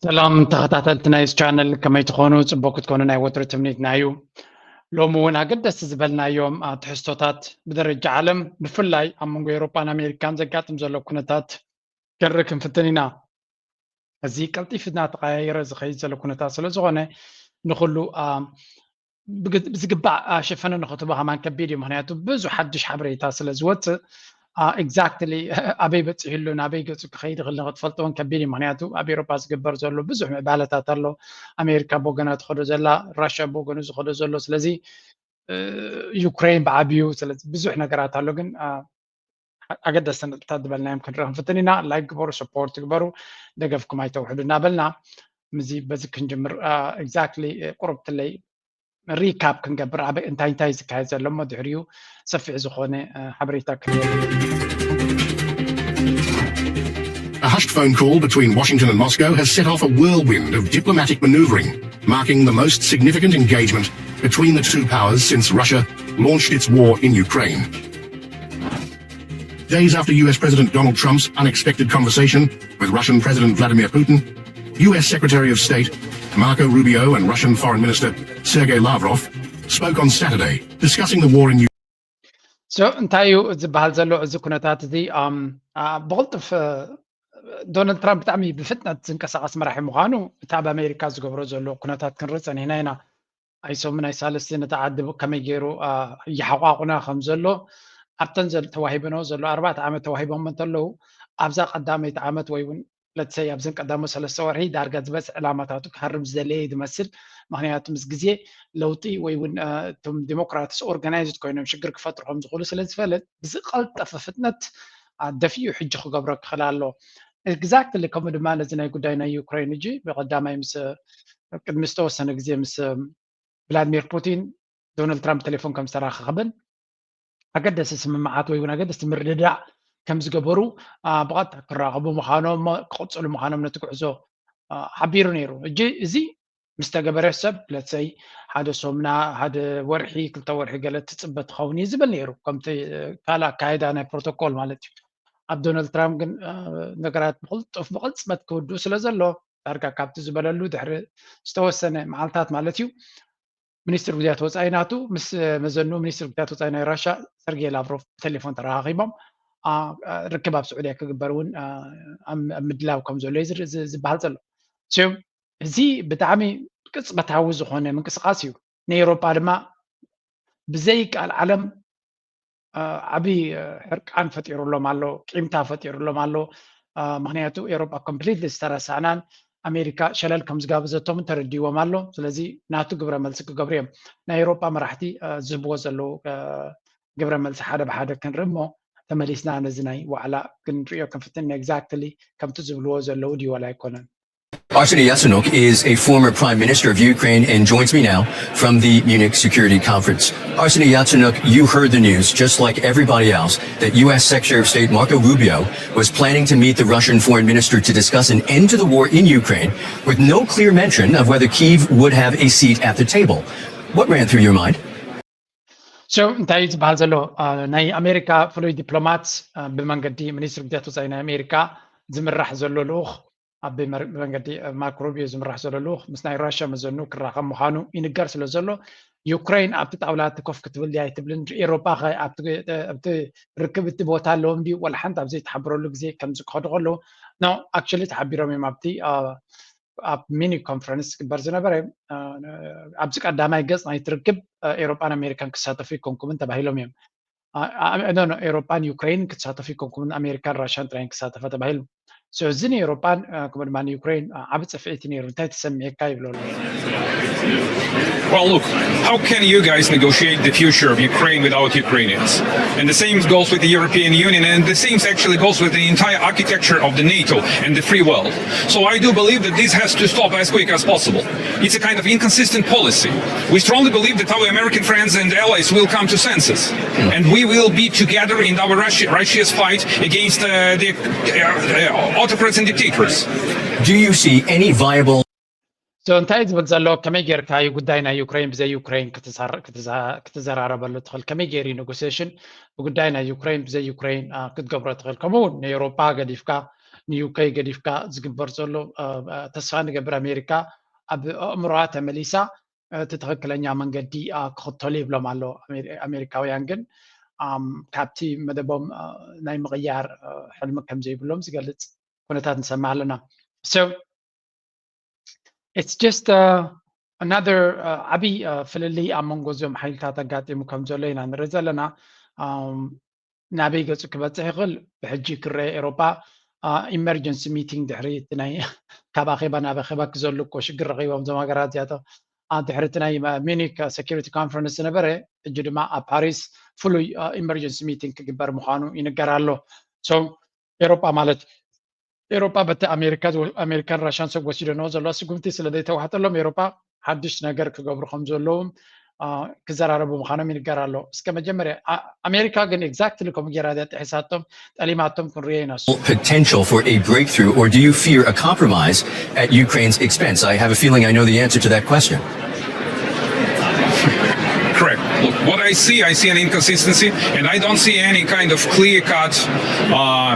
ሰላም ተኸታተልቲ ናይ ቻነል፣ ከመይ ትኾኑ? ጽቡቅ ክትኮኑ ናይ ወትሩ ትምኒትና እዩ። ሎሚ እውን ኣገደስቲ ዝበልናዮም ትሕዝቶታት ብደረጃ ዓለም፣ ብፍላይ ኣብ መንጎ ኤውሮጳን ኣሜሪካን ዘጋጥም ዘሎ ኩነታት ክንርኢ ክንፍትን ኢና። እዚ ቀልጢፉ እናተቐያየረ ዝኸይድ ዘሎ ኩነታት ስለ ዝኾነ፣ ንኹሉ ብዝግባእ ሽፈነ ንኽትቦ ከማን ከቢድ እዩ። ምክንያቱ ብዙሕ ሓድሽ ሓበሬታ ስለ ዝወፅእ፣ exactly ኣበይ በፂሑ ኣሎ፣ ናበይ ገፁ ክኸይድ ይኽእል ንኽትፈልጥዎን ከቢድ እዩ። ምክንያቱ ኣብ ኤውሮጳ ዝግበር ዘሎ ብዙሕ ምዕባለታት ኣሎ። ኣሜሪካ ብወገና ትኸዶ ዘላ፣ ራሽያ ብወገኑ ዝኸዶ ዘሎ። ስለዚ ዩክሬን ብዓብዩ፣ ስለዚ ብዙሕ ነገራት ኣሎ። ግን ኣገደስቲ ነጥብታት ዝበልናዮም ክንርኢ ክንፍትን ኢና። ላይክ ግበሩ፣ ሰፖርት ግበሩ፣ ደገፍኩም ኣይተውሕዱ እናበልና፣ ምዚ በዚ ክንጅምር፣ exactly ቁሩብ ትለይ ሪካፕ ክንገብር፣ ኣበይ እንታይ እንታይ ዝካየድ ዘሎ እሞ ድሕሪኡ ሰፊሕ ዝኾነ ሓበሬታ ክንወ A hushed phone call between Washington and Moscow has set off a whirlwind of diplomatic maneuvering, marking the most significant engagement between the two powers since Russia launched its war in Ukraine. Days after U S President Donald Trump's unexpected conversation with Russian President Vladimir Putin, U S Secretary of State Marco Rubio and Russian Foreign Minister Sergei Lavrov spoke on Saturday, discussing the war in Ukraine. So እንታይ እዩ ዝበሃል ዘሎ እዚ ኩነታት እዚ? ብቕልጡፍ ዶናልድ ትራምፕ ብጣዕሚ ብፍጥነት ዝንቀሳቐስ መራሒ ምዃኑ፣ እቲ ኣብ ኣሜሪካ ዝገብሮ ዘሎ ኩነታት ክንርኢ ጸኒሕና ኢና። ኣይሶም ናይ ሳልስቲ ነቲ ዓዲ ከመይ ገይሩ ይሓቋቑና ከም ዘሎ፣ ኣብተን ተዋሂበንኦ ዘሎ፣ ኣርባዕተ ዓመት ተዋሂቦም እንተለዉ፣ ኣብዛ ቀዳመይቲ ዓመት ወይ እውን ለትሰይ ኣብዘን ቀዳሞ ሰለስተ ወርሒ ዳርጋ ዝበፅሕ ዕላማታቱ ክሃርም ዝደለየ ዝመስል። ምክንያቱ ምስ ግዜ ለውጢ ወይ እውን እቶም ዲሞክራትስ ኦርጋናይዝድ ኮይኖም ሽግር ክፈጥሩ ከም ዝኽእሉ ስለ ዝፈለጥ፣ ብዝቀልጠፈ ፍጥነት ደፊኡ ሕጂ ክገብሮ ክኽእል ኣሎ። ኤግዛክትሊ ከምኡ ድማ ነዚ ናይ ጉዳይ ናይ ዩክሬን ሕጂ ብቀዳማይ ምስ ቅድሚ ዝተወሰነ ግዜ ምስ ቭላድሚር ፑቲን ዶናልድ ትራምፕ ቴሌፎን ከም ዝተራኸኸብን ኣገደስቲ ስምምዓት ወይ እውን ኣገደስቲ ምርድዳእ ከም ዝገበሩ ብቐጥታ ክራኸቡ ምዃኖም ክቕፅሉ ምዃኖም ነቲ ጉዕዞ ሓቢሩ ነይሩ። ሕጂ እዚ ምስ ተገበረ ሰብ ለትሰይ ሓደ ሶምና ሓደ ወርሒ ክልተ ወርሒ ገለ ትፅበ ትኸውን እዩ ዝብል ነይሩ፣ ከምቲ ካልእ ኣካይዳ ናይ ፕሮቶኮል ማለት እዩ። ኣብ ዶናልድ ትራምፕ ግን ነገራት ብቕልጡፍ ብቕልፅመት ክውድኡ ስለ ዘሎ ዳርጋ ካብቲ ዝበለሉ ድሕሪ ዝተወሰነ መዓልታት ማለት እዩ ሚኒስትር ጉዳያት ወፃኢ ናቱ ምስ መዘኑ ሚኒስትር ጉዳያት ወፃኢ ናይ ራሻ ሰርጌይ ላቭሮቭ ብቴሌፎን ተረኻኺቦም ርክብ ኣብ ስዑድያ ክግበር እውን ኣብ ምድላው ከም ዘሎ ዝበሃል ዘሎ። እዚ ብጣዕሚ ቅፅበታዊ ዝኾነ ምንቅስቃስ እዩ። ንኤውሮጳ ድማ ብዘይቃል ዓለም ዓብዪ ሕርቃን ፈጢሩሎም ኣሎ፣ ቂምታ ፈጢሩሎም ኣሎ። ምክንያቱ ኤውሮጳ ኮምፕሊትሊ ዝተረሳዕናን ኣሜሪካ ሸለል ከም ዝጋበዘቶምን ተረዲዎም ኣሎ። ስለዚ ናቱ ግብረ መልሲ ክገብሩ እዮም። ናይ ኤውሮጳ መራሕቲ ዝህብዎ ዘለዉ ግብረ መልሲ ሓደ ብሓደ ክንርኢ እሞ ተመሊስና ነዚ ናይ ዋዕላ ክንሪኦ ክንፍትን። ኤግዛክትሊ ከምቲ ዝብልዎ ዘለዉ ድዩ ዋላ ኣይኮነን? Arseniy Yatsenuk is a former prime minister of Ukraine and joins me now from the Munich Security Conference. Arseniy Yatsenuk, you heard the news, just like everybody else, that U S Secretary of State Marco Rubio was planning to meet the Russian foreign minister to discuss an end to the war in Ukraine, with no clear mention of whether Kyiv would have a seat at the table. What ran through your mind? So እንታይ እዩ ዝበሃል ዘሎ? ናይ ኣሜሪካ ፍሉይ ዲፕሎማት ብመንገዲ ሚኒስትሪ ጉዳያት ወፃኢ ናይ ኣሜሪካ ዝምራሕ ዘሎ ልኡኽ ኣብ ብመንገዲ ማርኮ ሩቢዮ ዝምራሕ ዘሎ ልኡኽ ምስ ናይ ራሽያ መዘኑ ክራኸብ ምዃኑ ይንገር ስለ ዘሎ፣ ዩክሬን ኣብቲ ጣውላ እቲ ኮፍ ክትብል ድያ ኣይትብልን? ኤሮጳ ኸ ኣብቲ ርክብ እቲ ቦታ ኣለዎም ድዩ? ዋላ ሓንቲ ኣብ ዘይተሓበረሉ ግዜ ከምዚ ክኸዱ ከለዉ፣ ኖ፣ ኣክቹሊ ተሓቢሮም እዮም ኣብቲ ኣብ ሚኒ ኮንፈረንስ ዝግበር ዝነበረ ኣብዚ ቀዳማይ ገፅ ናይቲ ርክብ ኤሮጳን ኣሜሪካን ክሳተፉ ኣይኮንኩምን ተባሂሎም እዮም። ኖ ኖ ኤሮጳን ዩክሬን ክትሳተፉ ኣይኮንኩምን ኣሜሪካን ራሽያን ጥራይን ክሳተፋ ተባሂሉ። So እዚ ንኤሮጳን ከምኡ ድማ ንዩክሬን ዓቢ ጽፍዒት ነይሩ። እንታይ ተሰሚዕካ ይብሎ ኣሎ። Well, look, how can you guys negotiate the future of Ukraine without Ukrainians? And the same goes with the European Union, and the same actually goes with the entire architecture of the NATO and the free world. So I do believe that this has to stop as quick as possible. It's a kind of inconsistent policy. We strongly believe that our American friends and allies will come to senses, and we will be together in our Russia, Russia's fight against uh, the uh, uh, autocrats and dictators. Do you see any viable So እንታይ ዝብል ዘሎ ከመይ ጌርካ እዩ ጉዳይ ናይ ዩክሬን ብዘይ ዩክሬን ክትዘራረበሉ ትኽእል? ከመይ ገይሩ ኔጎሲሽን ብጉዳይ ናይ ዩክሬን ብዘይ ዩክሬን ክትገብሮ ትኽእል? ከምኡ እውን ንኤውሮጳ ገዲፍካ ንዩኬ ገዲፍካ ዝግበር ዘሎ ተስፋ ንገብር ኣሜሪካ ኣብ ኣእምሮኣ ተመሊሳ እቲ ትኽክለኛ መንገዲ ክኽተሉ ይብሎም ኣሎ ኣሜሪካውያን። ግን ካብቲ መደቦም ናይ ምቕያር ሕልሚ ከም ዘይብሎም ዝገልፅ ኩነታት ንሰምዕ ኣለና። So it's just another ዓብይ ፍልልይ ኣብ መንጎ እዚኦም ሓይልታት ኣጋጢሙ ከም ዘሎ ኢና ንርኢ ዘለና። ናበይ ገፁ ክበፅሕ ይኽእል? ብሕጂ ክረአ ኤሮጳ ኢመርጀንሲ ሚቲንግ ድሕሪ እቲ ናይ ካብ ኣኼባ ናብ ኣኼባ ክዘሉ እኮ ሽግር ረኺቦም እዞም ሃገራት እዚኣቶም። ድሕሪ እቲ ናይ ሚኒክ ሴኪሪቲ ኮንፈረንስ ዝነበረ ሕጂ ድማ ኣብ ፓሪስ ፍሉይ ኢመርጀንሲ ሚቲንግ ክግበር ምዃኑ ይንገር ኣሎ። ኤሮጳ ማለት ኤሮጳ በቲ ኣሜሪካ ኣሜሪካን ራሻን ሰብ ወሲደንኦ ዘለዋ ስጉምቲ ስለ ዘይተዋሕጠሎም ኤሮጳ ሓድሽ ነገር ክገብሩ ከም ዘለዎም ክዘራረቡ ምዃኖም ይንገር ኣሎ። እስከ መጀመርያ ኣሜሪካ ግን ኤግዛክትሊ ከምኡ ገይራ እያ ጥሒሳቶም ጠሊማቶም ክንሪኦ ኢና። Potential for a breakthrough, or do you fear a compromise at Ukraine's expense? I have a feeling I know the answer to that question. Correct. Look, what I see, I see an inconsistency, and I don't see any kind of clear-cut, uh,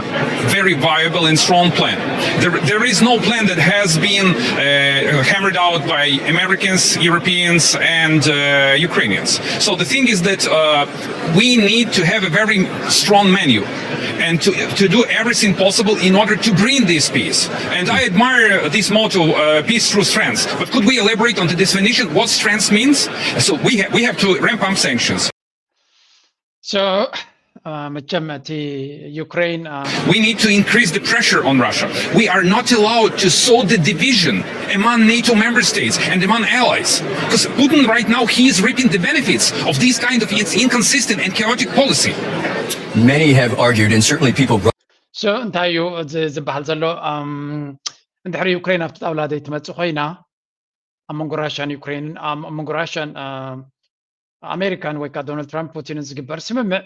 very viable and strong plan. There, there is no plan that has been uh, hammered out by Americans, Europeans, and uh, Ukrainians. So the thing is that uh, we need to have a very strong menu and to, to do everything possible in order to bring this peace. And I admire this motto, uh, peace through strength. But could we elaborate on the definition what strength means? So we, ha- we have to ramp up sanctions. So መቸም እቲ ዩክሬን We need to increase the pressure on Russia. We are not allowed to sow the division among NATO member states and among allies. Because Putin right now, he is reaping the benefits of this kind of its inconsistent and chaotic policy. Many have argued, and certainly people So እንታይ እዩ እዚ ዝበሃል ዘሎ? እንድሕሪ ዩክሬን ኣብቲ ጣውላ ዘይትመፅእ ኮይና ኣብ መንጎ ራሽያን ዩክሬንን ኣብ መንጎ ራሽያን ኣሜሪካን ወይ ከዓ ዶናልድ ትራምፕ ፑቲንን ዝግበር ስምምዕ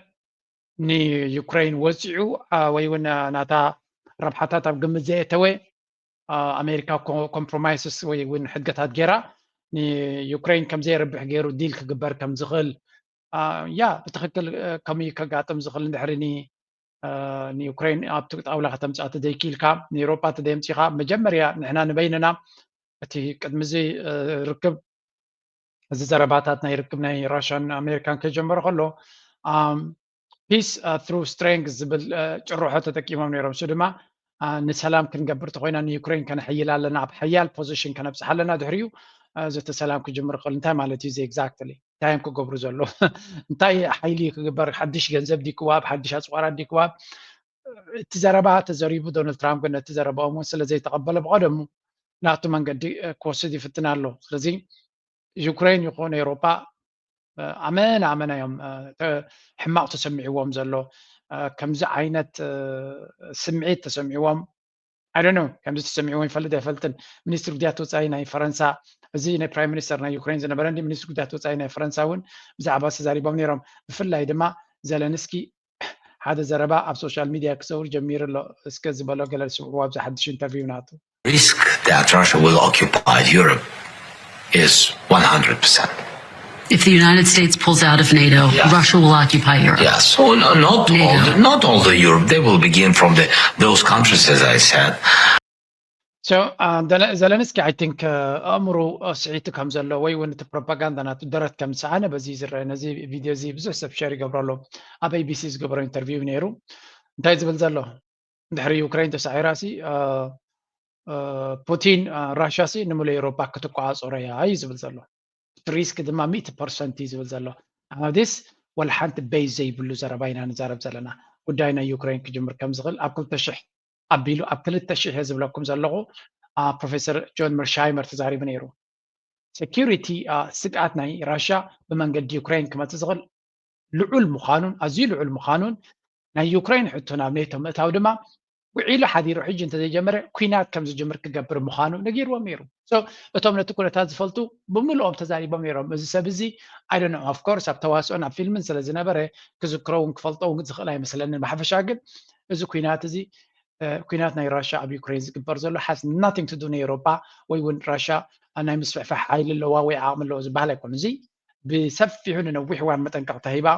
ንዩክሬን ወፂዑ ወይ እውን ናታ ረብሓታት ኣብ ግምት ዘየተወ ኣሜሪካ ኮምፕሮማይስስ ወይ እውን ሕግታት ገይራ ንዩክሬን ከም ዘየርብሕ ገይሩ ዲል ክግበር ከም ዝኽእል ያ ብትኽክል ከምኡ ከጋጥም ዝኽእል እንድሕሪ ንዩክሬን ኣብቲ ጣውላ ከተምፅኣ ተዘይክኢልካ ንኤሮጳ ተዘየምፂኻ መጀመርያ ንሕና ንበይንና እቲ ቅድሚ እዚ ርክብ እዚ ዘረባታት ናይ ርክብ ናይ ራሽያን ኣሜሪካን ከይጀመረ ከሎ peace through strength ዝብል ጭርሖ ተጠቂሞም ነይሮም። እሱ ድማ ንሰላም ክንገብር ተኮይና ንዩክሬን ከነሕይላ ኣለና፣ ኣብ ሓያል ፖዚሽን ከነብፅሓ ኣለና። ድሕሪኡ እዚ እቲ ሰላም ክጅምር ክእል እንታይ ማለት እዩ? እዚ exactly እንታይ እዮም ክገብሩ ዘለዉ? እንታይ ሓይሊ ክግበር? ሓድሽ ገንዘብ ዲክዋብ ሓድሽ ኣፅዋራት ዲክዋብ እቲ ዘረባ ተዘሪቡ ዶናልድ ትራምፕ ግን ነቲ ዘረባኦም እውን ስለ ዘይተቐበለ ብቐደሙ ናቱ መንገዲ ክወስድ ይፍትን ኣሎ። ስለዚ ዩክሬን ይኹን ኤውሮጳ ኣመና ኣመና እዮም ሕማቕ ተሰሚዕዎም ዘሎ። ከምዚ ዓይነት ስምዒት ተሰሚዕዎም I don't know ከምዚ ተሰሚዕዎም ይፈልጥ ኣይፈልጥን። ሚኒስትሪ ጉዳያት ወፃኢ ናይ ፈረንሳ እዚ ናይ ፕራይም ሚኒስተር ናይ ዩክሬን ዝነበረ እንዲ ሚኒስትሪ ጉዳያት ወፃኢ ናይ ፈረንሳ እውን ብዛዕባ ተዛሪቦም ነይሮም። ብፍላይ ድማ ዘለንስኪ ሓደ ዘረባ ኣብ ሶሻል ሚድያ ክዘውር ጀሚሩ ኣሎ። እስከ ዝበሎ ገለ ዝስምዕዎ ኣብዚ ሓድሽ ኢንተርቪው ናቱ። risk that Russia will occupy Europe is one hundred percent. If the United States pulls out of NATO, Yeah. Russia will occupy Europe. Yes, so no- not all, NATO. the, not all the Europe. They will begin from the, those countries, as I said. So ዘለንስኪ I think ኣእምሮ ስዒቱ ከም ዘሎ ወይ እውን እቲ ፕሮፓጋንዳ ናቱ ደረት ከም ዝሰኣነ በዚ ዝረአ ነዚ ቪድዮ እዚ ብዙሕ ሰብ ሸር ይገብሮ ኣሎ። ኣብ ኤቢሲ ዝገበሮ ኢንተርቪው ነይሩ። እንታይ ዝብል ዘሎ ድሕሪ ዩክሬን ተሳዒራ ሲ ፑቲን ራሽያ ሲ ንምሉእ ኤውሮፓ ክትቆፃፀሮ እያ እዩ ዝብል ዘሎ። እቲ ሪስክ ድማ ሚእቲ ፐርሰንት እዩ ዝብል ዘሎ። ኣናዲስ ወላ ሓንቲ ቤዝ ዘይብሉ ዘረባ ኢና ንዛረብ ዘለና። ጉዳይ ናይ ዩክሬን ክጅምር ከም ዝኽእል ኣብ ክልተ ሽሕ ኣቢሉ ኣብ ክልተ ሽሕ እየ ዝብለኩም ዘለኹ ፕሮፌሰር ጆን መርሻይመር ተዛሪቡ ነይሩ። ሴኪሪቲ ስግኣት ናይ ራሽያ ብመንገዲ ዩክሬን ክመፅእ ዝኽእል ልዑል ምዃኑን ኣዝዩ ልዑል ምዃኑን ናይ ዩክሬን ሕቶ ናብ ኔቶ ምእታው ድማ ውዒሉ ሓዲሩ ሕጂ እንተዘይጀመረ ኲናት ከም ዝጅምር ክገብር ምዃኑ ነጊርዎም ነይሩ። እቶም ነቲ ኩነታት ዝፈልጡ ብምልኦም ተዛሪቦም ነይሮም። እዚ ሰብ እዚ I don't know of course ኣብ ተዋስኦን ኣብ ፊልምን ስለ ዝነበረ ክዝክሮ እውን ክፈልጦ እውን ዝኽእል ኣይመስለንን። ብሓፈሻ ግን እዚ ኲናት እዚ ኲናት ናይ ራሽያ ኣብ ዩክሬን ዝግበር ዘሎ has nothing to do ንኤውሮጳ ወይ እውን ራሽያ ናይ ምስፍሕፋሕ ሓይሊ ኣለዋ ወይ ዓቕሚ ኣለዎ ዝበሃል ኣይኮን። እዚ ብሰፊሑ ንነዊሕ እዋን መጠንቀቕታ ሂባ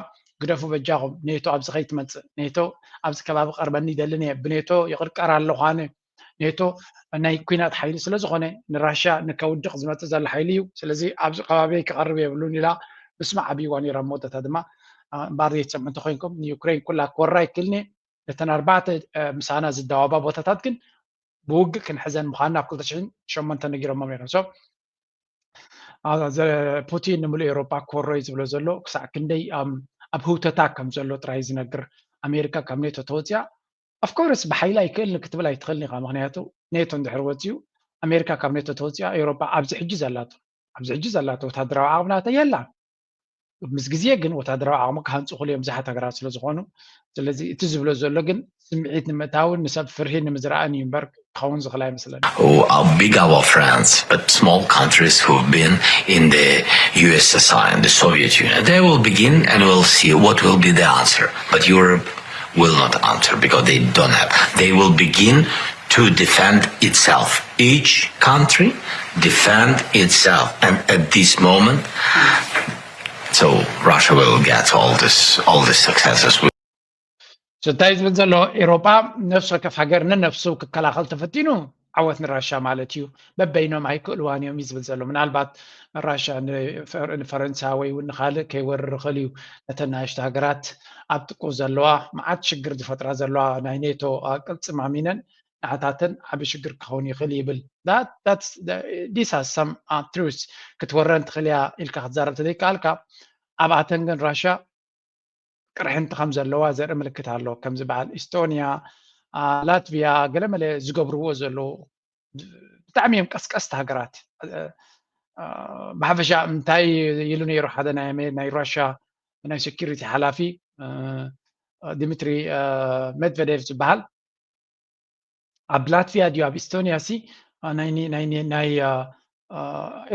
ግደፉ በጃኹም ኔቶ ኣብዚ ከይትመፅእ ኔቶ ኣብዚ ከባቢ ቀርበኒ ይደልን እየ ብኔቶ ይቕርቀር ኣለኹ ኣነ ኔቶ ናይ ኩናት ሓይሊ ስለ ዝኾነ ንራሽያ ንከውድቕ ዝመጽእ ዘሎ ሓይሊ እዩ። ስለዚ ኣብዚ ከባቢ ክቐርብ የብሉን ኢላ ምስማዕ ኣቢዋ ነይራ። መወዳእታ ድማ እምበኣር ዘይትሰምዑ እንተኮይንኩም ንዩክሬን ኩላ ክወራ ይክእልኒ ነተን ኣርባዕተ ምሳና ዝዳወባ ቦታታት ግን ብውግእ ክንሕዘን ምዃንና ኣብ ክልተ ሽሕን ሸሞንተን ነጊሮሞም ነይሮም። ፑቲን ንምሉእ ኤውሮጳ ክወሮ እዩ ዝብሎ ዘሎ ክሳዕ ክንደይ ኣብ ህውተታ ከም ዘሎ ጥራይ ዝነግር። ኣሜሪካ ካብ ኔቶ ተወፅያ ኦፍኮርስ ብሓይሊ ኣይክእልን ክትብል ኣይትኽእልን ኢኻ። ምክንያቱ ኔቶ እንድሕር ወፂኡ ኣሜሪካ ካብ ኔቶ ተወፂኣ ኤውሮጳ ኣብዚ ሕጂ ዘላቶ ኣብዚ ሕጂ ዘላቶ ወታደራዊ ዓቕምናተ የላ። ምስ ግዜ ግን ወታደራዊ ዓቕሚ ክሃንፁ ክእሉ እዮም ብዙሓት ሃገራት ስለ ዝኾኑ። ስለዚ እቲ ዝብሎ ዘሎ ግን ስምዒት ንምእታውን ንሰብ ፍርሂ ንምዝራእን እዩ እምበር ክኸውን ዝኽእል ኣይመስለኒ። Big our friends, but small countries who've been in the U S S R and the Soviet Union. They will begin and we'll see what will be the answer. But Europe will not answer because they don't have. They will begin to defend itself. Each country defend itself. And at this moment, so Russia will get all this all the successes. እንታይ ዝብል ዘሎ? ኤሮጳ ነፍሲ ወከፍ ሃገር ንነፍሱ ክከላኸል ተፈቲኑ ዓወት ንራሻ ማለት እዩ። በበይኖም ኣይክእልዋን እዮም እዩ ዝብል ዘሎ። ምናልባት ራሻ ንፈረንሳ ወይ እውን ንካልእ ከይወርር ይኽእል እዩ። ነተን ናሽቱ ሃገራት ኣብ ጥቁ ዘለዋ መዓት ሽግር ዝፈጥራ ዘለዋ ናይ ኔቶ ቅልፅም ኣሚነን ንዓታተን ዓብ ሽግር ክኸውን ይኽእል ይብል። This has some truth። ክትወረን ትኽእል እያ ኢልካ ክትዛረብ ተዘይከኣልካ ኣብኣተን ግን ራሻ ቅርሕንቲ ከም ዘለዋ ዘርኢ ምልክት ኣሎ። ከምዚ በዓል ኢስቶንያ፣ ላትቪያ ገለመለ ዝገብርዎ ዘለዉ ብጣዕሚ እዮም ቀስቀስቲ ሃገራት። ብሓፈሻ እንታይ ኢሉ ነይሩ ሓደ ናይ ራሻ ናይ ሴኪሪቲ ሓላፊ ድሚትሪ ሜድቨዴቭ ዝበሃል ኣብ ላትቪያ ድዩ ኣብ ኢስቶንያ ሲ ናይ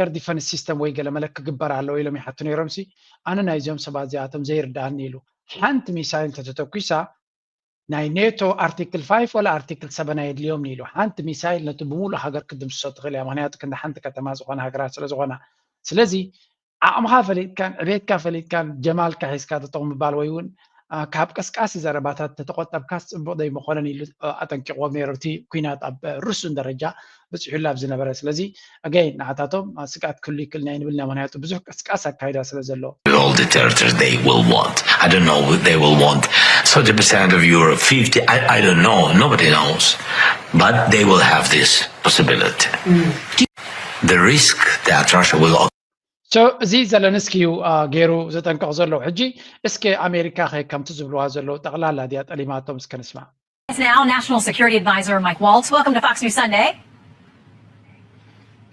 ኤር ዲፈንስ ሲስተም ወይ ገለ መለ ክግበር ኣለዎ ኢሎም ይሓቱ ነይሮም ሲ ኣነ ናይዚኦም ሰባት እዚኣቶም ዘይርዳእኒ ኢሉ ሓንቲ ሚሳይል እንተተተኩሳ ናይ ኔቶ ኣርቲክል ፋይፍ ወላ ኣርቲክል ሰበን ኣየድልዮም ኢሉ ሓንቲ ሚሳይል ነቲ ብምሉእ ሃገር ክድምስሶ ትኽእል እያ ምክንያቱ ክንዲ ሓንቲ ከተማ ዝኾነ ሃገራት ስለ ዝኾና ስለዚ ዓቕምኻ ፈሊጥካን ዕቤትካ ፈሊጥካን ጀማልካ ሒዝካ ተጠቕ ምባል ወይ እውን ካብ ቀስቃሲ ዘረባታት ተተቆጠብካስ ፅቡቕ ዘይምኾነን ኢሉ ኣጠንቂቕዎም ነይሩ እቲ ኩናት ኣብ ርሱን ደረጃ በፂሑላ ኣብ ዝነበረ ስለዚ ኣገይ ንዓታቶም ስግኣት ክህሉ ይክእል ናይ ንብል ኢና ምክንያቱ ብዙሕ ቀስቃስ ኣካይዳ ስለ ዘሎ All the territories they will want. I don't know what they will want. Thirty percent of Europe, fifty, I, I don't know. Nobody knows. But they will have this possibility. The risk that Russia will So እዚ ዘለንስኪ እዩ ገይሩ ዘጠንቀቕ ዘለዉ ሕጂ እስከ ኣሜሪካ ከ ከምቲ ዝብልዋ ዘለዉ ጠቕላላ ድያ ጠሊማቶም እስከ ንስማዕ It's now National Security Advisor Mike Waltz. Welcome to Fox News Sunday.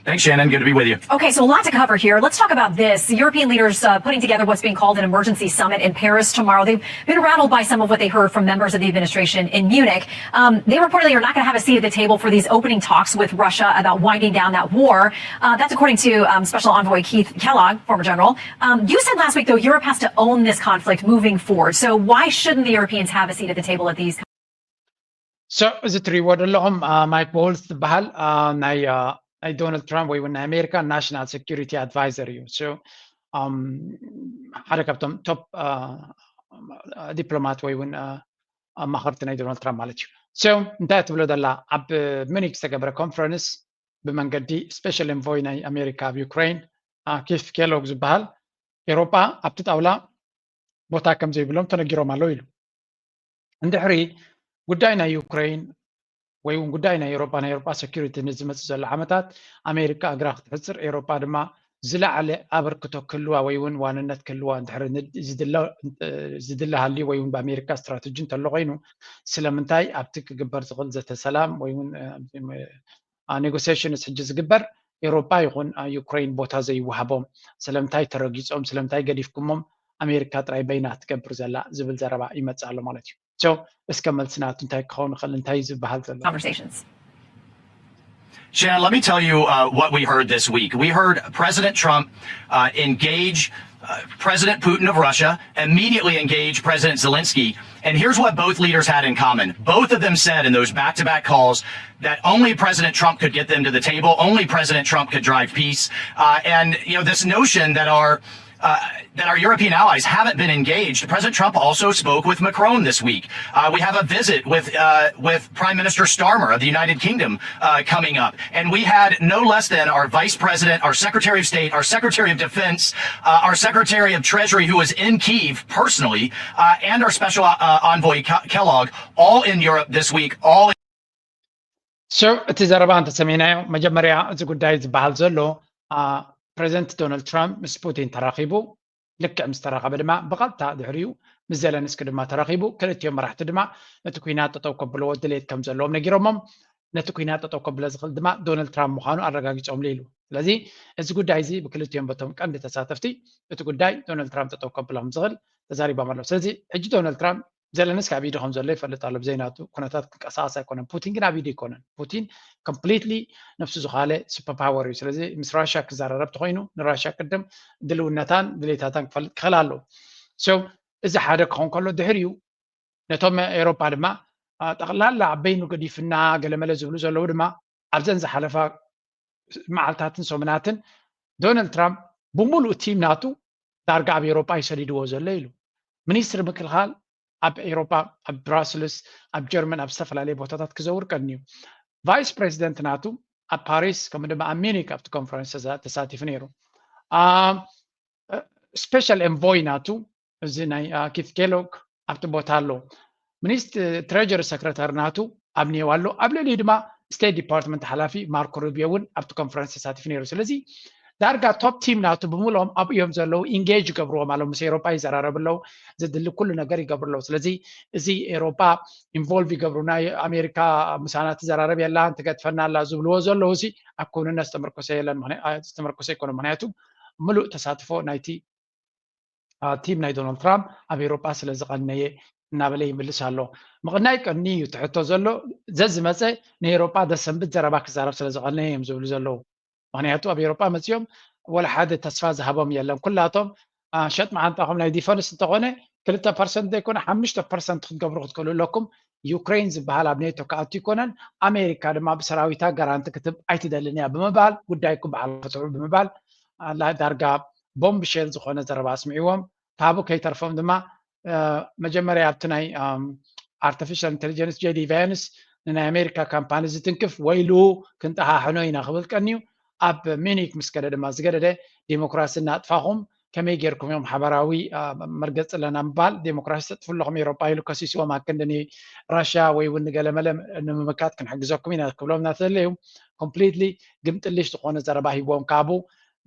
Thanks, Shannon. Good to be with you. Okay, so a lot to cover here. Let's talk about this. The European leaders uh, putting together what's being called an emergency summit in Paris tomorrow. They've been rattled by some of what they heard from members of the administration in Munich. Um, they reportedly are not going to have a seat at the table for these opening talks with Russia about winding down that war. Uh, that's according to um, Special Envoy Keith Kellogg, former general. Um, you said last week, though, Europe has to own this conflict moving forward. So why shouldn't the Europeans have a seat at the table at these So እዚ ትሪእዎ ዘለኹም ማይክ ዋልዝ ዝበሃል ናይ ናይ ዶናልድ ትራምፕ ወይ እውን ናይ ኣሜሪካ ናሽናል ሴኪሪቲ ኣድቫይዘር እዩ ሓደ ካብቶም ቶፕ ዲፕሎማት ወይ እውን ኣማኸርቲ ናይ ዶናልድ ትራምፕ ማለት እዩ so እንታይ ትብሎ ዘላ ኣብ ሚኒክ ዝተገበረ ኮንፈረንስ ብመንገዲ ስፔሻል ኤንቮይ ናይ ኣሜሪካ ኣብ ዩክሬን ኪፍ ኬሎግ ዝበሃል ኤሮጳ ኣብቲ ጣውላ ቦታ ከም ዘይብሎም ተነጊሮም ኣለዉ ኢሉ እንድሕሪ ጉዳይ ናይ ዩክሬን ወይ እውን ጉዳይ ናይ ኤሮጳ ናይ ኤሮጳ ሴኩሪቲ ንዝመፅእ ዘሎ ዓመታት ኣሜሪካ እግራ ክትሕፅር ኤሮጳ ድማ ዝለዓለ ኣበርክቶ ክህልዋ ወይ እውን ዋንነት ክህልዋ እንድሕሪ ዝድለ ሃልዩ ወይ እውን ብኣሜሪካ ስትራተጂ እንተሎ ኮይኑ ስለምንታይ ኣብቲ ክግበር ዝኽእል ዘተ ሰላም ወይ እውን ኔጎሲሽንስ ሕጂ ዝግበር ኤሮጳ ይኹን ዩክሬን ቦታ ዘይወሃቦም ስለምንታይ ተረጊፆም ስለምንታይ ገዲፍኩሞም ኣሜሪካ ጥራይ በይና ትገብር ዘላ ዝብል ዘረባ ይመፅእ ኣሎ ማለት እዩ so እስከ መልሲ ናቱ እንታይ ክኸውን ይኽእል እንታይ ዝበሃል ዘሎ conversations. Shannon, let me tell you uh, what we heard this week. We heard President Trump uh, engage uh, President Putin of Russia, immediately engage President Zelensky. And here's what both leaders had in common. Both of them said in those back to back calls that only President Trump could get them to the table, only President Trump could drive peace. Uh, and, you know, this notion that our uh, that our European allies haven't been engaged. President Trump also spoke with Macron this week. Uh, we have a visit with uh, with Prime Minister Starmer of the United Kingdom uh, coming up, and we had no less than our Vice President, our Secretary of State, our Secretary of Defense, uh, our Secretary of Treasury, who was in Kiev personally, uh, and our Special uh, Envoy Ke- Kellogg, all in Europe this week. All So እቲ ዘረባ እንተሰሚናዮ መጀመርያ እዚ ጉዳይ ዝበሃል ዘሎ ፕሬዚደንት ዶናልድ ትራምፕ ምስ ፑቲን ተራኺቡ፣ ልክዕ ምስ ተራኸበ ድማ ብቐጥታ ድሕሪኡ ምስ ዘለንስኪ ድማ ተራኺቡ፣ ክልቲኦም መራሕቲ ድማ ነቲ ኩናት ጠጠው ከብልዎ ድሌት ከም ዘለዎም ነጊሮሞም። ነቲ ኩናት ጠጠው ከብሎ ዝኽእል ድማ ዶናልድ ትራምፕ ምዃኑ ኣረጋጊጾምሉ ኢሉ። ስለዚ እዚ ጉዳይ እዚ ብክልቲኦም በቶም ቀንዲ ተሳተፍቲ እቲ ጉዳይ ዶናልድ ትራምፕ ጠጠው ከብሎም ዝኽእል ተዛሪቦም ኣለዉ። ስለዚ ሕጂ ዶናልድ ትራምፕ ዘለንስኪ ኣብ ኢዱ ከም ዘሎ ይፈልጥ ኣሎ። ብዘይናቱ ኩነታት ክንቀሳቀስ ኣይኮነን። ፑቲን ግን ኣብ ኢዱ ኣይኮነን። ፑቲን ኮምፕሊትሊ ነፍሱ ዝኻለ ሱፐር ፓወር እዩ። ስለዚ ምስ ራሽያ ክዘራረብ ተኮይኑ ንራሽያ ቅድም ድልውነታን ድሌታታን ክፈልጥ ክኽእል ኣለዎ። So እዚ ሓደ ክኸውን ከሎ ድሕሪኡ ነቶም ኤሮጳ ድማ ጠቕላላ ኣብ በይኑ ገዲፍና ገለመለ ዝብሉ ዘለዉ ድማ ኣብዘን ዝሓለፋ መዓልታትን ሰሙናትን ዶናልድ ትራምፕ ብምሉእ ቲም ናቱ ዳርጋ ኣብ ኤሮጳ ይሰዲድዎ ዘሎ ኢሉ። ሚኒስትሪ ምክልኻል ኣብ ኤሮጳ ኣብ ብራስልስ ኣብ ጀርመን ኣብ ዝተፈላለየ ቦታታት ክዘውር ቀንዩ። ቫይስ ፕሬዚደንት ናቱ ኣብ ፓሪስ ከምኡ ድማ ኣብ ሚኒክ ኣብቲ ኮንፈረንስ ተሳቲፉ ነይሩ። ስፔሻል ኤንቮይ ናቱ እዚ ናይ ኪት ኬሎግ ኣብቲ ቦታ ኣሎ። ሚኒስት ትሬጀሪ ሰክረታሪ ናቱ ኣብ ኒው ኣሎ። ኣብ ልዕሊኡ ድማ ስቴት ዲፓርትመንት ሓላፊ ማርኮ ሩቢዮ እውን ኣብቲ ኮንፈረንስ ተሳቲፉ ነይሩ። ስለዚ ዳርጋ ቶፕ ቲም ናቱ ብምልኦም ኣብኡ እዮም ዘለዉ። ኢንጌጅ ይገብርዎም ኣለዉ። ምስ ኤሮጳ ይዘራረቡ ኣለዉ። ዘድሊ ኩሉ ነገር ይገብሩ ኣለዉ። ስለዚ እዚ ኤሮጳ ኢንቮልቭ ይገብሩና፣ ኣሜሪካ ምሳና ትዘራረብ የላን ትገድፈና ኣላ ዝብልዎ ዘለዉ እዚ ኣብ ክውንነት ዝተመርኮሰ የለን፣ ዝተመርኮሰ ኣይኮነ። ምክንያቱ ምሉእ ተሳትፎ ናይቲ ቲም ናይ ዶናልድ ትራምፕ ኣብ ኤሮጳ ስለ ዝቐነየ እናበለ ይምልስ ኣሎ። ምቕናይ ቀኒ እዩ ትሕቶ ዘሎ። ዘዝመፀ ንኤሮጳ ዘሰንብት ዘረባ ክዛረብ ስለ ዝቐነየ እዮም ዝብሉ ዘለዉ። ምክንያቱ ኣብ ኤሮጳ መፂኦም ወላ ሓደ ተስፋ ዝሃቦም የለን። ኩላቶም ሸጥ መዓንጣኹም ናይ ዲፈንስ እንተኾነ ክልተ ፐርሰንት ዘይኮነ ሓሙሽተ ፐርሰንት ክትገብሩ ክትክእሉ ኣለኩም። ዩክሬን ዝበሃል ኣብ ኔቶ ክኣቱ ኣይኮነን። ኣሜሪካ ድማ ብሰራዊታ ጋራንቲ ክትብ ኣይትደልን እያ ብምባል ጉዳይኩም በዓል ፍትሑ ብምባል ዳርጋ ቦምብ ሼል ዝኾነ ዘረባ ኣስሚዕዎም። ካብኡ ከይተርፎም ድማ መጀመርያ ኣብቲ ናይ ኣርቲፊሻል ኢንቴሊጀንስ ጄዲ ቫንስ ንናይ ኣሜሪካ ካምፓኒ ዝትንክፍ ወይሉ ክንጠሓሕኖ ኢና ክብል ቀንዩ። ኣብ ሚኒክ ምስ ከደ ድማ ዝገደደ ዲሞክራሲ እናጥፋኹም ከመይ ጌርኩም እዮም ሓበራዊ መርገፂ ኣለና ምባል ዴሞክራሲ ተጥፉ ኣለኹም ኤሮጳ ኢሉ ከሲስዎም ኣክንዲ ንራሽያ ወይ እውን ንገለመለ ንምምካት ክንሕግዘኩም ኢና ክብሎም እናተደለዩ ኮምፕሊትሊ ግምጥልሽ ዝኾነ ዘረባ ሂቦም ካብኡ